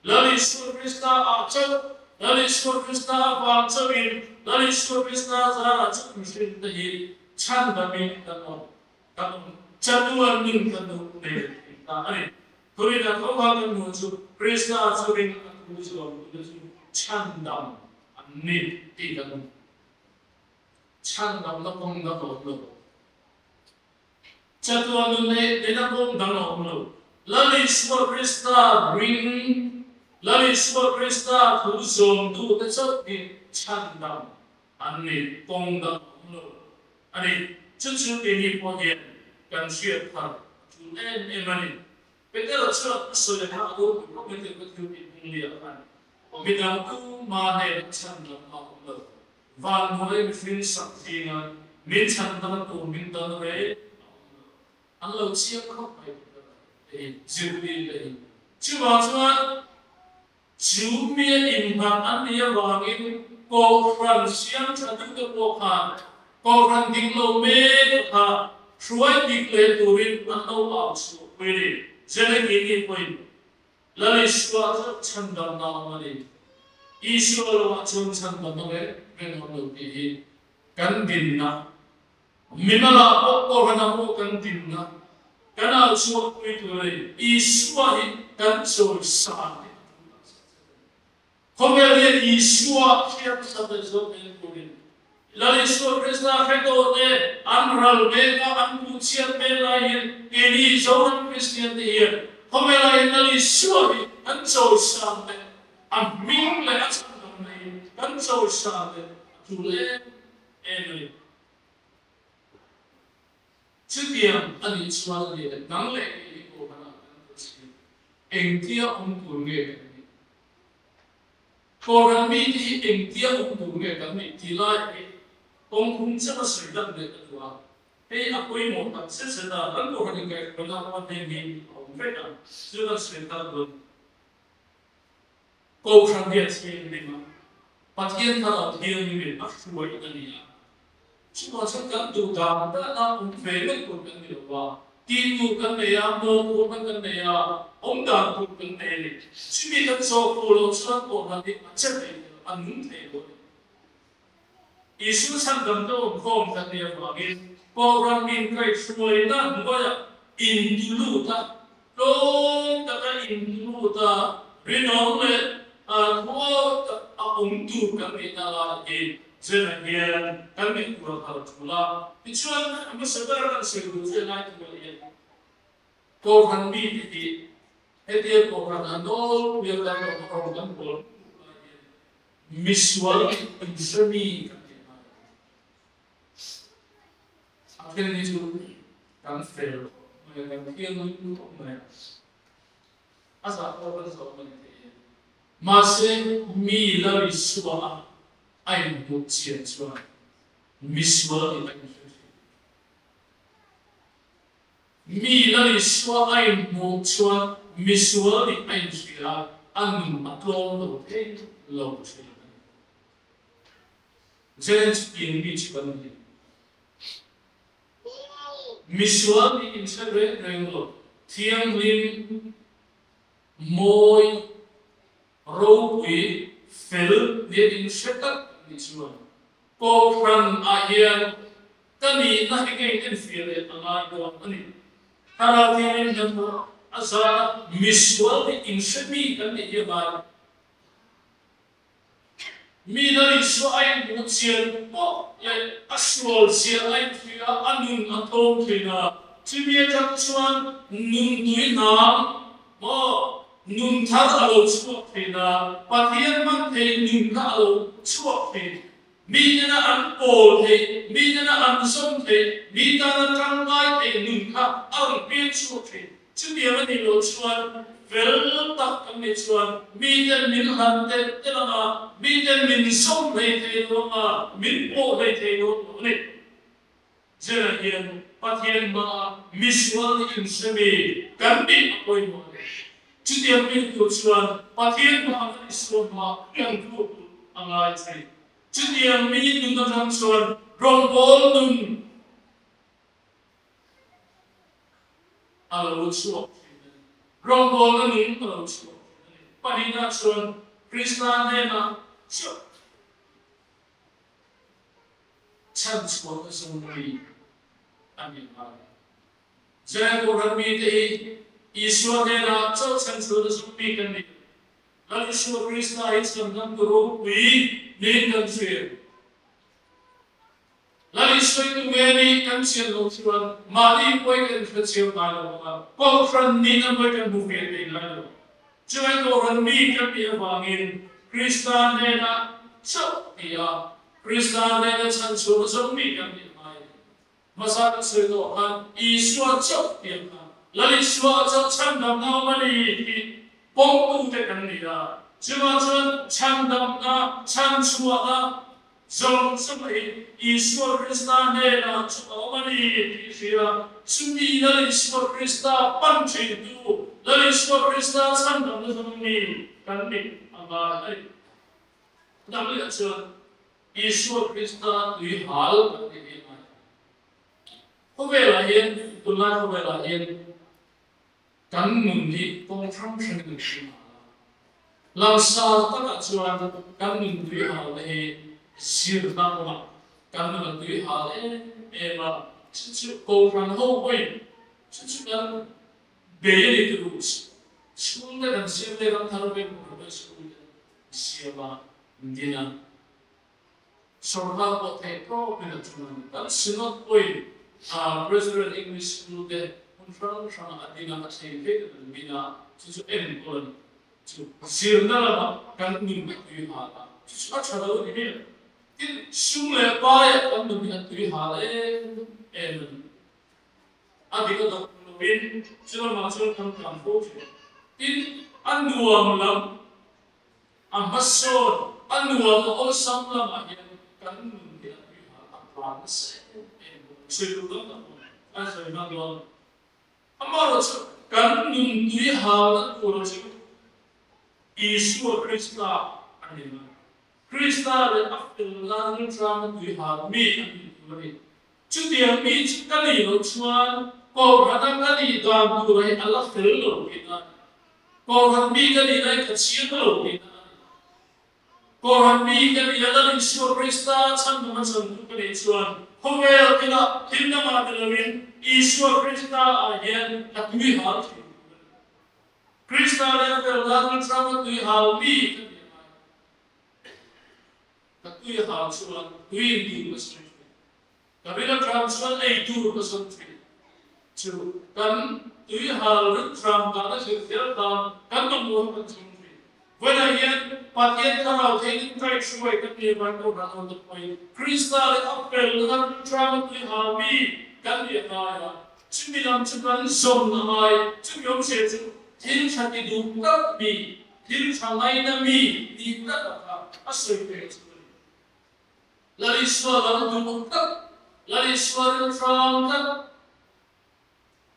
Lal Isua Krista ah chauh, Lal Isua Krista avang chauhin, Lal Isua Krista zarah chauh mihringte hi chhandangin kan awm, kan awm chatuan nun kan duh nei thei ta a ni. Thurinah tho kha kan hmuh chu Krista chu ring a thu zawmtute chu chhandam an ni tih kan hmu. Chhandamna kawng dang a awm lo. Chatuan nun neih neihna kawng dang a awm lo. Lal Isua Krista ring, Lal Isua Krista thu zawmtute chauh hi chhandam an ni, kawng dang a awm lo a ni. Chu chu keini pawh hian kan hriat thar tul em em a ni. Petera chuan a sawi kha a ropui khawp mai tih ka thil tih hming liah khan midang tumah hnenah chhandam a awm lo. Van hnuai mihring sak zinga min chhan dang tur min dal reng a awm lo. An lo chiang khawp mai tih ka hei zirtir te hi. Chuvang chuan chu mia innghat an nih avangin Kohhran siam tha deuh te pawh khan Kohhran dik lo mek kha hruai dik leh turin an lo au chhuah pui a ni. Zelengini pawhin Lal Isua chu chhandamna awm a ni. Isua lamah chuan chhandamna reng reng awm lo tih hi kan dinna, mimalah pawh Kohhranah pawh kan dinna. Kan au chhuakpui tur a ni. Isua hi kan chawi san hi a tul tak zet zet a ni. Khawvel hian Isua hriat hmasa ber zawk en turin Lal Isua Krista hre tawh te an ral mek a, an puh chhiat mek lai hian keini Zoram Kristian te hian khawvelah hian Lal Isua hi kan chawi san leh a hming leh a chhandamna hi kan chawi san leh a tul em em a ni. Chutiang a nih chuan a ni le, nang leh kei hi Kohhranah kan tel si. Engtia awm tur nge kan nih? Kohhran mite hi engtia awm tur nge kan nih tih laiah hi kawng phung chauh a sawi dan leh ka duh a. Hei a pawimawh tak zet zet a, kan Kohhran inkaihhruaina pawh heng hi a awm vek a, chu kan sawi tak dawn. Kohhran hi a thianghlim a, Pathian thlarau thianghlimin a hruai a ni a. Chuvang chuan kan duh dan dana awm ve mai tur kan ni lo va, tih tur kan nei a, mawhphurhna kan nei a, awm dan tur kan nei a ni. Chumi kan zawh fuh loh chuan Kohhran hi a che thei lo, a nung thei lo a ni. Isua chhandamna awmkhawm kan nih avangin Kohhran inkaihhruaina hnuaiah intulut a, tlawm taka intulut a, rinawm leh thuaw tak a awm tur kan nihna lai hi zirah hian kan ngaihtuah thar thul a. Tichuan, a hmasa ber kan sawi duh chu helai thuah hian Kohhran mite hi hetia Kohhran a nawlpuia kan awm a rawn kan pawl lai hian Misual inhre mi kan tih ngai lo. A then hi chu kan fel khawp mai a, kan thianghlim khawp mai a, a zah pawh kan zawh mai thei e. Mahse, mi la Isua a a inhmuh chian chuan misual nih a inhre thin. Mi la Isua a inhmuh chuan misual nih a inhria a, a nun a tlawm lo thei lo thin a ni. James in mi chu kan ni. Misual nih inhre reng reng lo, thianghlim, mawi, ropui, fel nia inhre tak ni chuan Kohhran ah hian ka nihna hi ka in enfiah leh a ngai dawn a ni. Thlarau Thianghlim hian pawh a zana misual nih inhre mi kan nih hi a ngai. Mi Lal Isua a inhmuh chian pawh leh a sual zia a inhria a, a nun a tlawm thin a. Chumi atang chuan nun tui hnam maw nun thar a lo chhuak thin a, Pathian hman theih nun kha a lo chhuak thin. Mi nena an pawl theih, mi nena an zawm theih, mi tana tangkai theih nun kha a rawn pian chhuak thin. Chutiang a nih loh chuan fel tak kan nih chuan miten min hlan telh telh ang a, miten min zawm hlei thei lo ang a, min pawh hlei thei lo tawh a ni. Zela hian Pathian hmaa misual nih inhre mi kan nih a pawimawh a ni. Chutiang mi tur chuan Pathian hmaa kan Isua hmaa kan tluk duh a ngai thei. Chutiang mi nun atang chuan rawngbâwl nun a lo chhuak thin a ni. Rawngbâwlna nun a lo chhuak thin a ni. Pahnihna chuan Krista hnênah chauh chhan chhuahna zawng mi a ni ngai. Zai Kohhran mite hi Isua hnênah chauh chhan chhuahna zawng mi kan ni lo. Lal Isua Krista hi chhandamtu ropui niin kan hria. Lal Isua i tu nge nih kan chian loh chuan mahni pawi kan hre chiang ngai lo ang a, Kohhran nihna pawi kan hmu ve thei ngai lo. Chulai Kohhran mi kan nih avangin Krista hnenah chauh ti a, Krista hnena chhan chhuah zawng mi kan nih ngai a ni. Hmasa kan sawi tawh khan Isua chauh ti ang khan Lal Isua chauh chhandamna awm a ni tih pawmtute kan ni a, chuvang chuan chhandamna, chhanchhuahna, Zawng zawng hi Isua Krista hnenah chu a awm a ni tih hria. Chumi Lal Isua Krista pan thintu, Lal Isua Krista chhandamna zawng mi kan nih a ngai a ni. Dang leh chuan Isua Krista tui hal kan tih hi a ngai a ni. Khawvelah hian, tunlai khawvelah hian Kan nun hi kawng hrang hrangin an hrim a. Langsar takah chuan kan nun tui halna hi zirna kawngah kan nun a tui hal em em a, chu chu Kohhran ho pawhin. Chu chu kan bei a ni turu. School te kan siam leh ram thar vek hmuh school te siam a, din a. Sorkar pawh theih tawpin a tum a ni. Kan Synod pawhin President English School te hmun hrang hrangah a ding a, a thleng theih tak an din a, chu chu enkawl a ni. Chu zirna lamah kan nun a tui hal a, chu chu a tha lo a ni miah. Tin, sum leh paiah kan nun hi a tui hal em em a ni. A dik a dawk lovin chu lamah chuan kan tlan fo thin. Tin, a nuam lam A hmasawn, a nuam a awlsam lamah hian kan nun hi a tui hal a tlan nasa em em bawk a, sawi tur dang tak pawh a sawi hman dawn lo. Amaherawhchu kan nun tui halna tura chu Isua Krista a ni mai. Krista leh a felna riltlanga tui hal mi a ni tur a ni. Chutiang mi chu ka nih loh chuan Kohhran a ka nih dan tura hi a la fel lo tihna a ni. Kohhran mi ka nih lai ka chiang lo tihna a ni. Kohhran mi ka nih a Lal Isua Krista chhandam a chantu ka nih chuan khawvel thila thil dangah ni loin Isua Krista ah hian ka tui hal thin tur a ni. Krista leh a fel dan atanga tui hal mi ka nih a ngai. Ka tui hal chuan tui in tur ka sawi thin. Ka rin atang chuan ei tur ka sawi thin. Chu kan tui hal rin tram dan a zir zel tan kan mamawh kan chhung thin. Vawiinah hian Pathian Thlarau theihin kaihhruai kan nih avangin aw ran awn te pawhin Krista leh a felna rin tram a tui hal mi kan nih a ngai a. Chumi lam chu kan zawm a ngai. Chumi awmzia chu thil tha ti duh tak mi Thil tha ngaina mi tih tak a kha a sawi ve chu a ni. Lal Isua lam duh tak, Lal Isua rilhrang tak,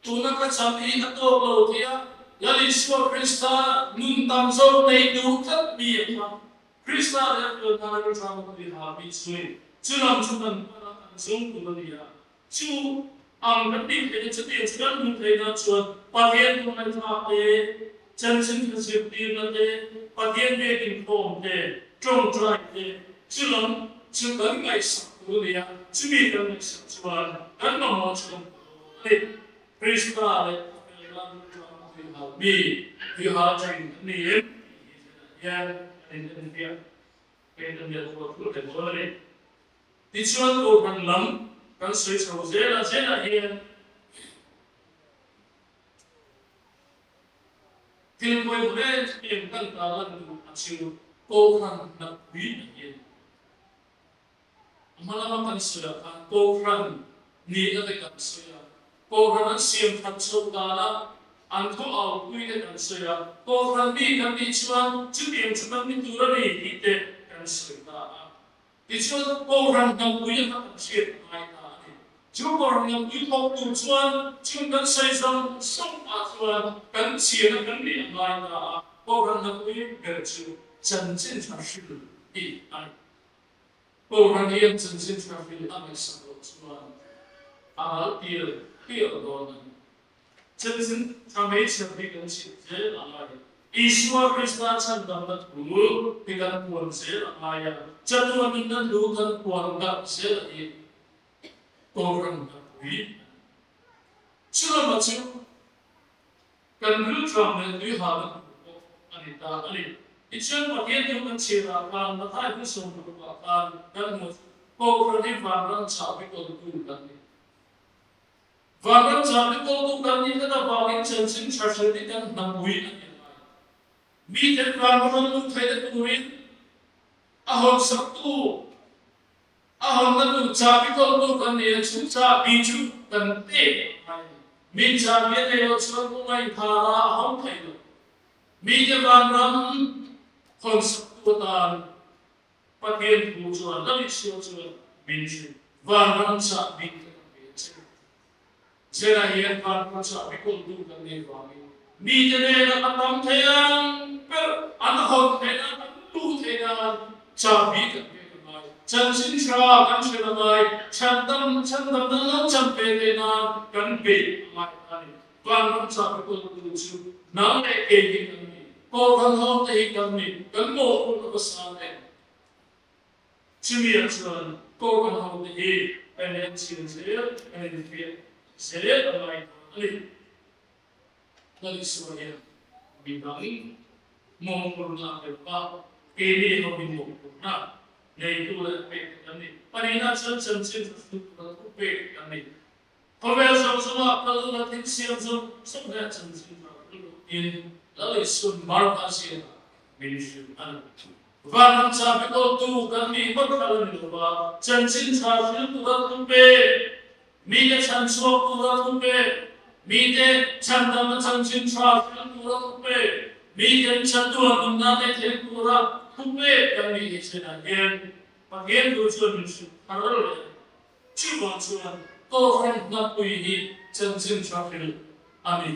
tuna ka cham hi a tawk lo thei a, Lal Isua Krista nun tam zawk nei duh tlat mi a kha, Krista leh a felna rilhrang a tui ha mi chu chu lam chu kan pan a, kan zawng tur a ni a. Chu ang kan tih theihna chutiang chu kan hmuh theihna chuan Pathian hmangaihna te, chanchin tha zirtirna te, Pathian biak inkhawm te, tawngtai te, chu lam chu kan ngaihsak tur a ni a, chumi kan ngaihsak chuan kan mamawh chu kan hmu dawn a ni. Krista leh a felna rilṭam a tuihal mi, tuihal ṭhin kan ni em tih hi zenah hian kan inenfiah, kan inenfiah thawh thur dawn a ni. Tichuan Kohhran lam kan sawi chho zel a, zelah hian thil pawimawh em em kan tarlan duh a chu Kohhran hnapui a ni a ni. A hma lama kan sawi ah khan Kohhran nihna te kan sawi a, Kohhran an siam that chhoh dana an thu aupui te kan sawi a, Kohhran mi kan nih chuan chutiang chu kan ni tur a ni tih te kan sawi ta a. Tichuan, Kohhran hnampuia kha kan hriat a ngai ta a ni. Chu Kohhran hnampuii thawk tur chuan chung kan sawi zawng zawng ah chuan kan chian a kan nih a ngai ta a, Kohhran hnampuii ber chu chanchin tha hril hi a ni. Kohhran hian chanchin tha hril a ngaihsak loh chuan a ngal pial pial dawn a ni. Chanchin tha hmeichhe hi kan chhit zel a ngai. Isua Krista chhandamna thu hi kan puan zel a ngai a, chatuan nunna thu kan puan darh zel a hi Kohhran hnapui a ni. Chulama chu kan rilṭam leh tuihalna tur pawh a ni ta a ni. Tichuan Pathian thu kan chhiarah khan Mathai hmasawm parukah khan kan hmu chu Kohhran hi vanram chahbi kawltu kan ni. Vanram chahbi kawltu kan nih tlat avangin chanchin tha hrilh hi kan hnapui a ni ngai. Miten vanram an luh theihna turin a hawnsaktu, a hawnna tu chahbi kawltu kan ni a, chu chahbi chu kan pek a ngai a ni. Mi chahbi a neih loh chuan kawng a inkhar a, a hawng thei lo. Mite vanram hawnsaktu atan Pathian thu chuan Lal Isua chuan min hrilh, Vanram chahbi ka la pe a che. Zela hian vanram chahbi kawltu kan nei vangin mite nena a tam thei ang ber an hawn theih nan, an luh theih nan chahbi kan pek a ngai. Chanchin tha kan hrilh a ngai, chhandam chhandamna lo chan ve theih nan kan beih a ngai ta a ni. Vanram chahbi kawltu chu nang leh kei hi kan ni. Kohhran ho te hi kan ni, kan mawhphurh a va sang em? Chumi ah chuan Kohhran ho te hi kan en chhian zel, kan infiah zel a ngai ta. a ni. Lal Isua hian midang mawhphurhna a pe lo a, keini ho hi mawhphurhna neitu leh pek kan ni. Pahnihna chuan chanchin tha hrilh tura thu pek kan ni. Khawvel zawng zawngah kal la thil siam zawng zawng leh chanchin tha hrilh rukin Lal Isua'n Martha ziakah min hrilh a ni. Vanram chabi kawltu kan nih ngawt kha la ni lo va, chanchin tha hrilh tura thu pek, mite chhan chhuak tura thu pek, mite chhandamna chanchin tha hrilh tura thu pek, miten chatuan nunna te thleng tura thu pek kan nih hi chenah hian Pathian thu chuan min hrilh thar leh a ni. Chuvang chuan Kohhran hnapui hi chanchin tha hrilh a ni.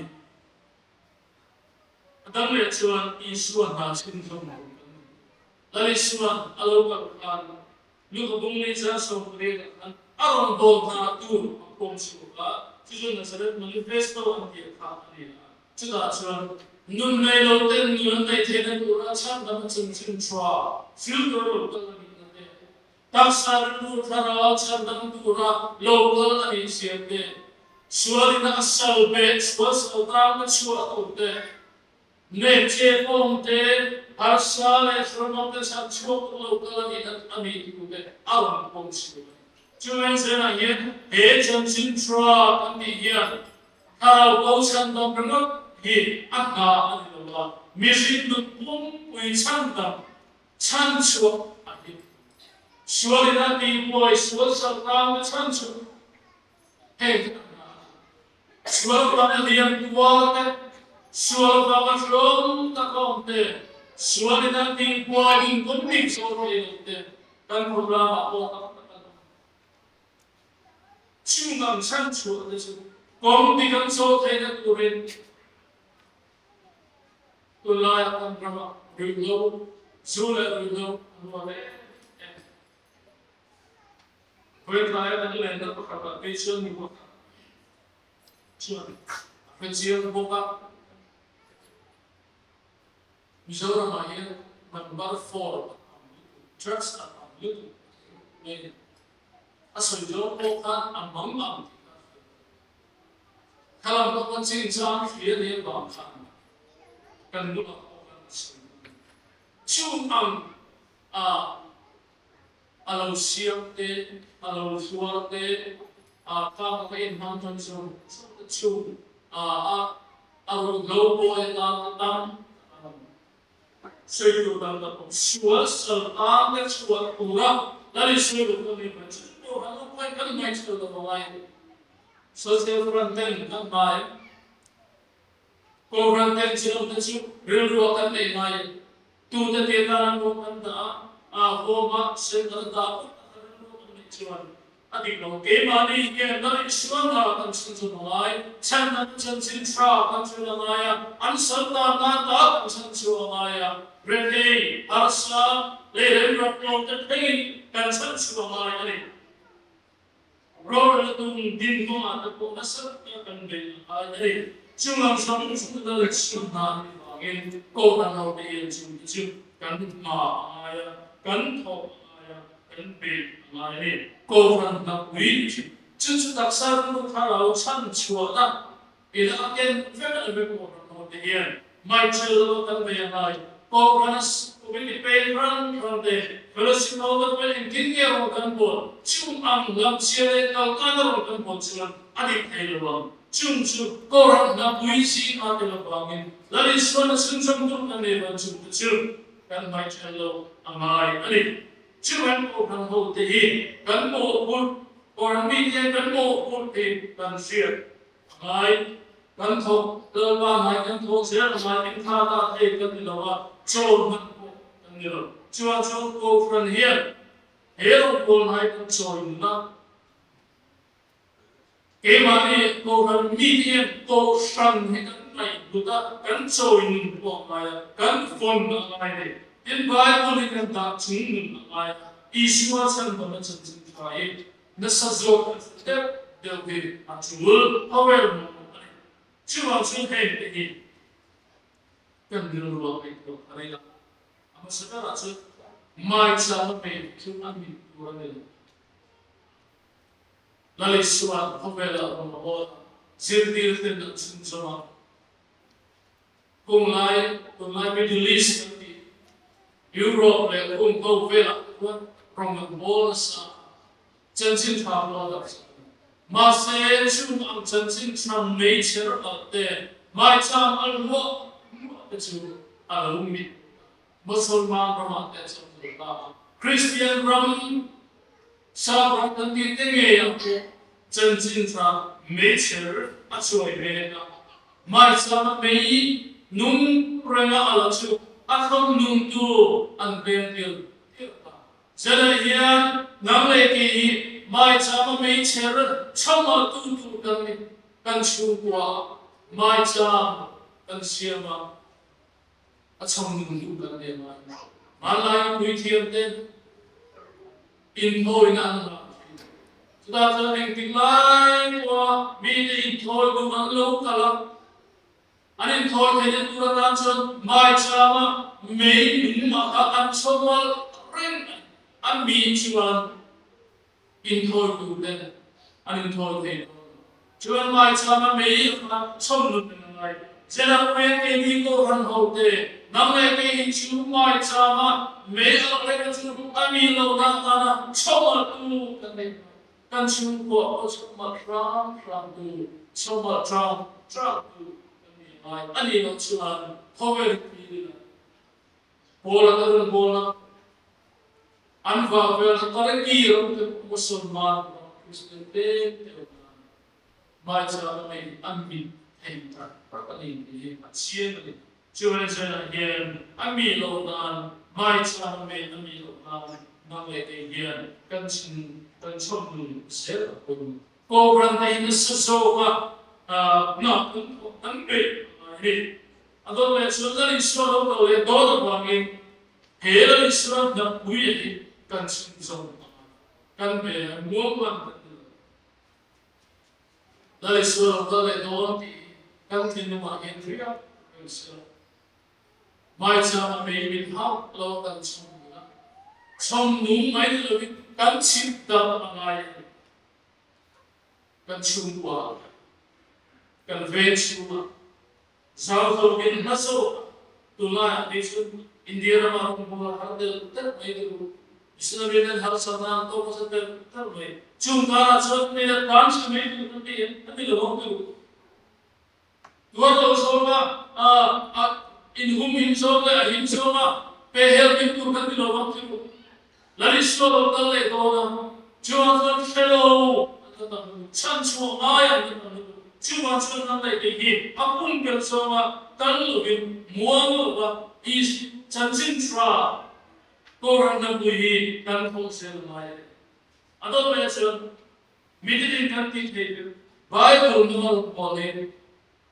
A dang leh chuan Isua hna chhun zawm tur kan ni. Lal Isua'n a lo kal khan Luka bung ni chan 18 ah khan a rawn bawl hna tur a khawm chhuak a, chu chu Nazareth Manifesto an tih kha a ni a. Chutah chuan nun nei lo ten nun an neih theihna tura chhandam a chanchin tha filter lo kal a nihna te, taksa rilru thlarau chhandam tura lo kal a nih zia te, sualina a sal beh sual sal tang a chhuah tur te, Nek che kawng te, harsa leh hramam te chhan chhuak tur lo kal a nih a nih thu te a rawn pawm chhuak a ni. Chuan zenah hian he chanchin tha kan tih hian thlarau ko chhandam ringawt hi a hna a ni lo a, mihring nun pumpuii chhandam chhan chhuak a ni. Sualin a tihbuai sual saltang te chhan chhuak heng te a hna a ni. Sual vanga lian tuar te, sual vanga hlawm tak awm te, sual in an tih buai in kawng dik zawh thei lo te, kan programme ah pawh tam tak an awm. Chung ang chhan chhuah te chu kawng dik an zawh theihna turin tunlaiah kan ramah ruihhlo, zu leh ruihhlo an uar em em. Vawitlai kan lenna pakhatah phei chuan mi pakhat chuan a hre chiang bawk a, Mizoramah hian number four a tam lutuk, drugs a tam lutuk a ti mai a ni. A sawi zawng pawh khan a mang ang tih kha a hriat a ni. Khalam pawh kan chin chang hria nia vang khan kan bulah pawh khan a sawi a ni. Chung ang a A lo siam te, a lo hluar te, a kang a inhmang tan zawng zawng te chu a a ruhlo pawh e tan a tam tak a lang. Sawi tur dang tak awm. Sual sal tan te chhuah tura kan insawi loh kan nih mai chu pawh han awm mai kan ngaihthla lo a ngai a ni. Social front ten kan hmai Kohhran ten chi lo te chu rilru ah kan nei ngai a, tute te tan an ruang kan dah a, a hawm a, center a dah phawt a kan rilru kan neih chuan a dik lo. Keimahni hian Lal Isuan ah kan chhun chhun a ngai, chhan an chanchin tha kan chhun a ngai a, an sal tan nan ta kan chhan chhuah a ngai a, rethei, harsa, lei remrat tlawm te thlengin kan chhan chhuah a ngai a ni. Rorel tum dinhmunah te pawh nasa taka kan beih a ngai a ni. Chungang chhang chu lal chhun hna a nih vangin Kohhran ho te hian chung te chu kan hma a ngai a, kan thawh a ngai a, kan beih a ngai a ni. Kohhran hnapui ni thin. Chu chu taksa rilru thlarau chhan chhuahna ila a ken vek a ni vek Kohhran ho te hian Hmaichhel lama kan bei a ngai. Kohhran a committee peng ran ran te, fellowship ho te pawhin engtin nge rawn kan bawl? Chung ang lam chhia leh kalkana rawn kan bawl chuan a dik thei lo ang. Chung chu Kohhran hna pui zing a tel avangin Lal Isuan a chhunchawm tur kan nei van chung te chu kan hmaichhel lo a ngai a ni. Chuan Kohhran ho te hi kan mawhphurh, Kohhran mite kan mawhphurh hi kan hriat A ngai kan thawk Lalpa ngai kan thawk zel a ngai in tha ta thei kan ni lo a, chawl hman pawh kan ni lo. Chuan chuan Kohhran hian he rawngbâwl ngai kan chawi nun a, keimahni Kohhran mite hian Kohhran hi kan ngaihhlut a, kan chawi nun pawh a ngai a, kan vawn a ngai a ni. Tin, Bible hi kan dah chung nun a ngai a, Isua chhandamna chanchin tha hi Nasa zawk an hre deuh deuh hi a tul power mawh a ni. Chuvang chu heng te hi kan rilru ah ngaihtuah a rei a, a hmasa berah chuan maicham a hmei chu a mit tur a ni lo. Lal Isua'n khawvelah rawn a hawl a. Zirtirten an chhunzawm a. Kung lai, tunlai Middle East kan tih, Europe leh hung ho velah te khuan rawng an bawl nasa a, chanchin tha pawh a darh chak a ni. Mahse, chung ang chanchin tha meichher alh te, maicham alh luah luah te chu a lo mit ta. Mosolman ramah te a chawm zo ta a, Kristian ram, Sap ram kan tih te ngeiah pawh chanchin tha meichher a chuai ve a. Maichama mei nung renga a la chu a thawm nungtu an veng til til ta. Zela hian nang leh kei hi maichama meichher chhama tu tur kan ni. Kan chhungkua ah maicham kan siam a, a chham nungtu kan ni a ngai. Hmanlai puithiam te Inthawina an hlan thin. Chutah chuan engtik lai pawha mite inthawi duh an lo kal a, an inthawi theihna tur atan chuan maichama mei nung mah kha an chhawmual reng a ni. An mi chuan inthawi tur ten an inthawi thei dawn lo. Chuan maichama mei kha chhawm nun reng a ngai. Zela peng keini Kohhran hote, nang leh kei hi chu maichama mei alh reng a chu a mi lohna atana chhawm tu kan nei hmai. Kan chhungkua pawh chhawm alh hram hram tu, chhawm alh ṭang ṭang tu kan ni ngai a nih loh chuan khawvel hi thil a Paula ka rawn bawl a, an vah vel kha Turkey ram te pawh Musalman ram Kristian tlem te awm nan Hmaichhana mei an mit thei tak tak a ni tih hi a chiang a ni. Chuan Zelah hian a mi loh nan Hmaichhana mei a mi loh nan nang leh kei hian kan chhun kan chhawm nun zel a pawimawh. Kohhran te hi nasa zawka hna kan thawh kan beih a ngai a ni. A dawt leh chuan Lal Isua lo kal leh dawt avangin he Lal Isua hnapui a hi kan chhunzawm a ngai. Kan be a muang lan kan ti lo. Lal Isua lo kal leh dawn tih hi kan thinlungah hian riak reng se la. Hmaichhana mei min hauh lo a kan chhawm dun a, chhawm nung mai ni lovin kan chhip darh a ngai a ni. Kan chhungkua ah, kan veng chhungah, zau zawkin hla zawkah tunlaiah phei chuan India rama rawngbawla har tel tel mai te u, missionary nen harsatna an tawk nasa tel tel mai. Chung karah chuan hmeichhe tan hre mai tur kan ti em? A ti lo ang tu. Tuar lo zawnga a inhum him zawng leh a him zawnga pe hel him tur kan ti lo ang tu. Lalisua lo kal leh dawn a, chuvang chuan hre lo an la tam lutuk, chhan chhuah ngai an la tam lutuk. Chuvang chuan nan leh kei hi a pumpelh zawnga kal lovin muang lova Is chanchin tha Kohhran hnapui hi kan thawh zel a ngai a ni. A dawt mai ah chuan mitinin kan tih theih ber Bible nunga rawn pawlin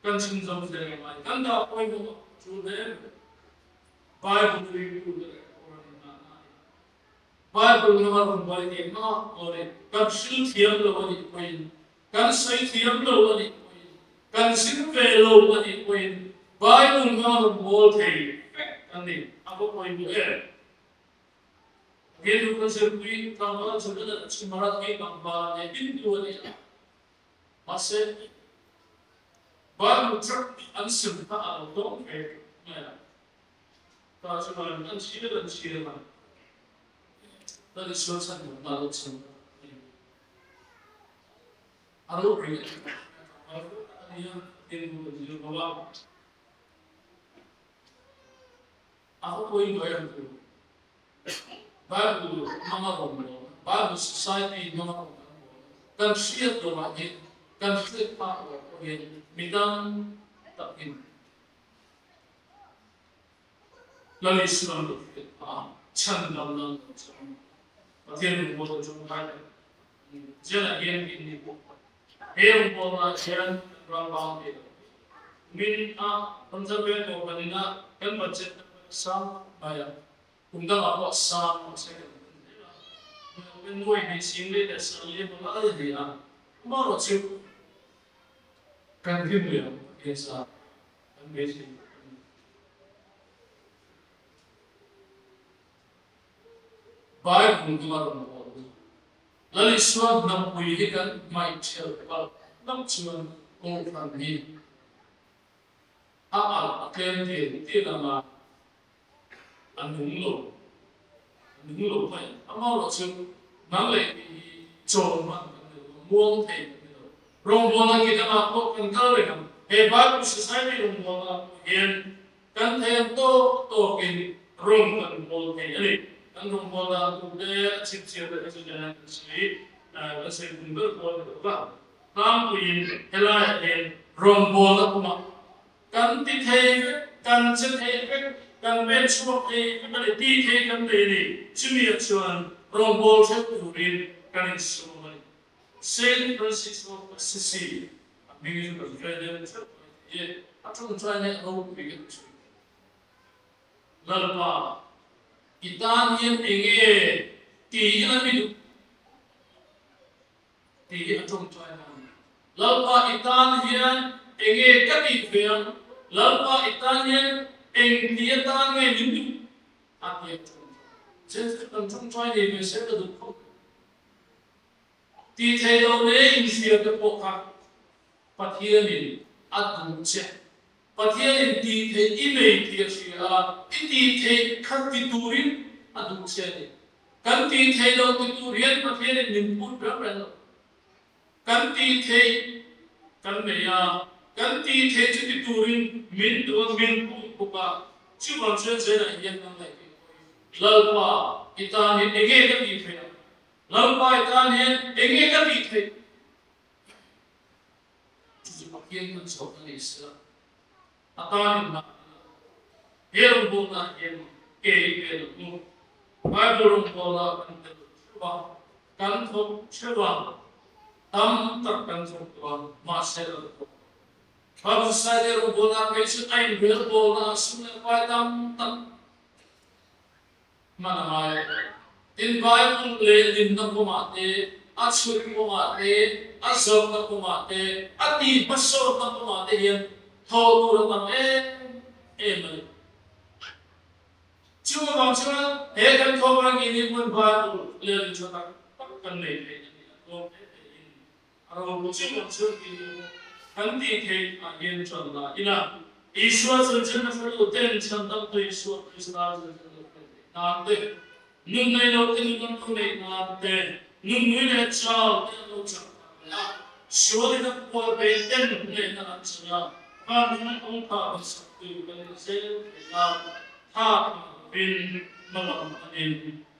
kan chhunzawm zel a ngai. Kan dah pawimawh a tul hle mai. Bible ringtu te leh Koran in nghahna a ni. Bible lama rawn buai thei hma pawh ni, kan hril thiam lo a nih pawhin, kan sawi thiam lo a nih pawhin, kan zir ve lo a nih pawhin Bible lama rawn bawl thei vek kan ni. A va pawimawh em? Bible kan zirpui tlangval Jordan-a chu Marathi tlangval leh Hindu a ni a. Mahse, Bible church an sim kha a lo dawng ve mai a. Tah chuan an chhir an chhir a, Lal Isua chhan hmuh hna lo chhan a ni. A ropui a ni. A ropui a ni a, tin kan zir lo a. A va pawimawh em chu? Bible hmanga rawngbawlna, Bible Society hmanga rawn kan bawlna, kan hriat loh ah hian, kan hriat phak loh pawh hian mi tam takin Lal Isua an lo hriat phah a, chhan dam nan lo chang Pathian rawngbawlna tangkai tak a ni. Zialah hian keini pawh he rawngbawlnaah hian kan ral bang thei lo. Kumin a Ramzal Veng Kohhran ina kan budget a sang mai a, kum dangah pawh a sang mahse kan hun hle a, kan nuai hnih ching leh leh sang leh emaw lal a ni a, amaherawh chu kan hlim leh ang Pathian sa kan beisei tur a ni. Bible hmanga rawn hawn Lal Isua hnampui hi kan hmaih ṭhelh palh hlauh chuan. Kohhran hi a alh a tlem tial tial anga a nung lo, a nung lo mai ang. Amaherawh chu nang leh kei hi chawl hman kan ni lo, muang thei kan ni lo. Rawngbawlna ki dangah pawh kan kal reng ang. He Bible Society rawngbawlnaah pawh hian kan thei ang tawk tawkin rawng kan bawl thei a ni. Kan rawngbawlna tute a chhipchhiar te kha chu nen kan sawi, kan sawi pun ber pawl ni lo va. Tlangpuiin helaiah hian rawngbawlna kawngah kan ti thei vek, kan che thei vek, kan ven chhuak thei vek a ni, ti thei kan nei a ni. Chumiah chuan rawngbâwl hreuh turin kan insawm a ni. Saint Francis of Assisi a hming chu kan hre deuh theuh mai thei e, a ṭawngṭai leh a ropui ka ti ṭhin. Lalpa, i tan hian enge tiin a mi duh? Tih hi a tawngtai na a ni. Lalpa i tan hian enge ka tih ve ang? Lalpa i tan hian eng ti atan nge min duh? A ti a tawngtai. Chen chu kan tawngtai nei ve se ka duh khawp mai. Tih theih loh leh inhria te pawh kha Pathianin a duh che. Pathianin tih theih i nei tih a hria a, i tih theih kha ti turin a duh che a ni. Kan tih theih loh ti tur hian Pathianin min phut reng reng lo. Kan tih theih kan nei a, kan tih theih chu ti turin min duh a, min phut bawk a. Chuvang chuan zelah hian kan ngaihtuah pawhin Lalpa i tan hian enge ka tih theih ang? Lalpa i tan hian enge ka tih theih? Chu chu Pathian kan chhuak a ni sela, a tanin dah a ni lo. He rawngbawlnaah hian kei ve lo hnu, Bible rawngbawlna kan tel lo theuh a, kan thawk theuh a, tam tak kan thawk tawh a, mahse a la thawk lo. Bible Society rawngbawlna phei chu a inrelbawlnaah sum leh pai tam tak Hman a ngai. Tin, Bible lehlinna kawngah te, a chhut kawngah te, a zawrhna kawngah te, a tih hmasawnna kawngah te hian thawh tur a tam em em a ni. Chu avang chuan he kan thawk rangin hi hmun Bible lehlin tha tak tak kan nei thei a ni a tlawm hle theiin A ro chu kan chhun tih chu kan tih theih ah hian chuan la ila. Isua chanchin a hre ten chhandamtu Isua Krista chanchin lo hre theih nan te, nun nei lo te nun an lo neih nan te, nun nui leh chau te an lo chak phah leh a, sualin a kual bei ten hneihna an chan a, van kawngkhar an sak tu kan ni zel thei nan tha thlah lovin hmalam panin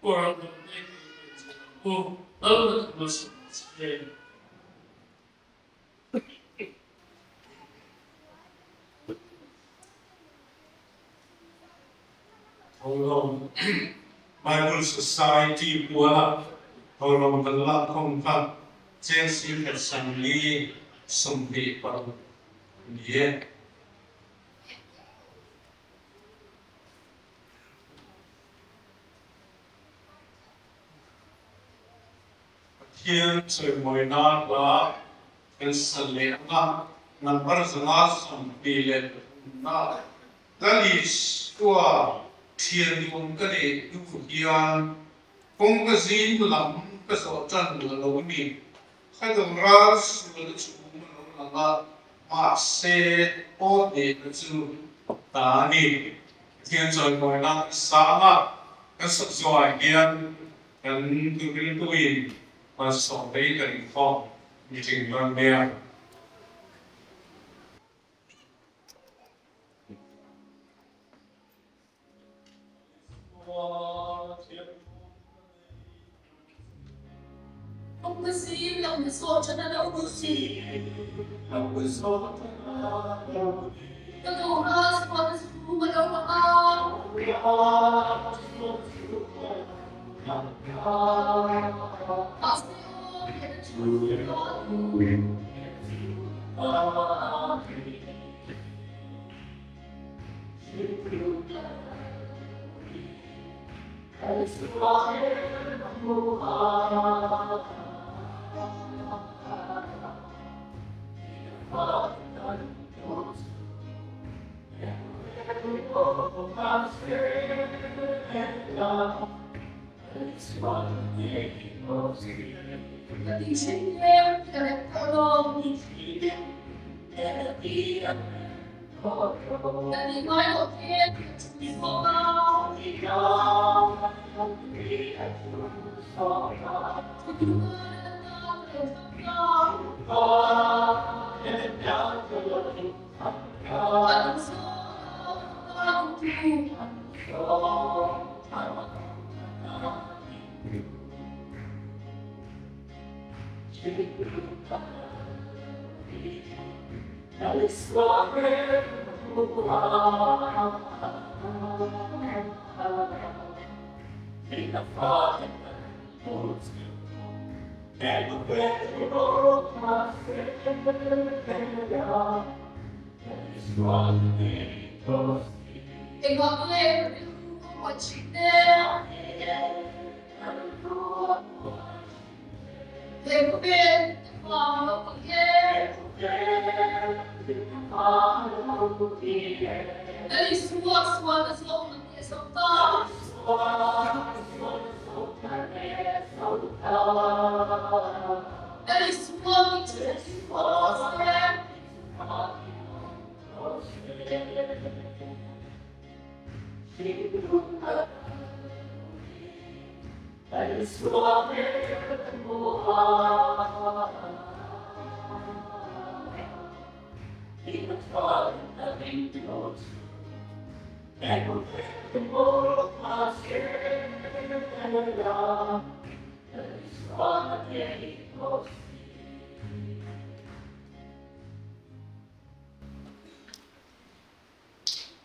Kawr an dawm te khi ka inzir ang u. Lalna thu malsawmna che. Tholawm Bible Society puala tholawm kan lak khawm kha cheng singkhat sangli 26 a ni e. Pathian chawimawi nan hla kan sa leh ang a, number 123 na Lal Isua thian nuam ka neih hnu hian kawng ka zim lam ka zawh tan a lo ni. Ka lo ral sual a chhum a lo lang a, mahse aw hnehna chu ta a ni. Pathian chawimawi nan kan sa ang a, kan sak zawhah hian kan rilruin malsawm mai kan inkhawm meeting dawn nia.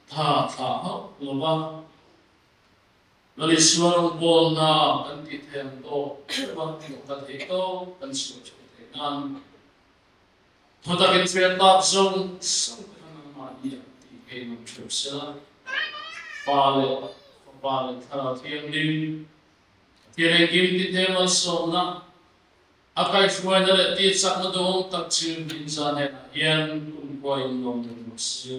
Tha thlah hauh lo va, Lalisua rawngbawlna kan tih theih ang tawh theuh a tawka theih tawp kan chhuah chho theih nan thutak infiah tak zawng zawng te kha nangmahni ah tih ngei ngam theuh sela, Pa leh Fapa leh Thlarau Thianghlim Pathian engkim ti te malsawmna A kaihhruaina leh tihchakna duhawm tak chu Binza hnenah hian kumkhua in lawm deuh rawh se.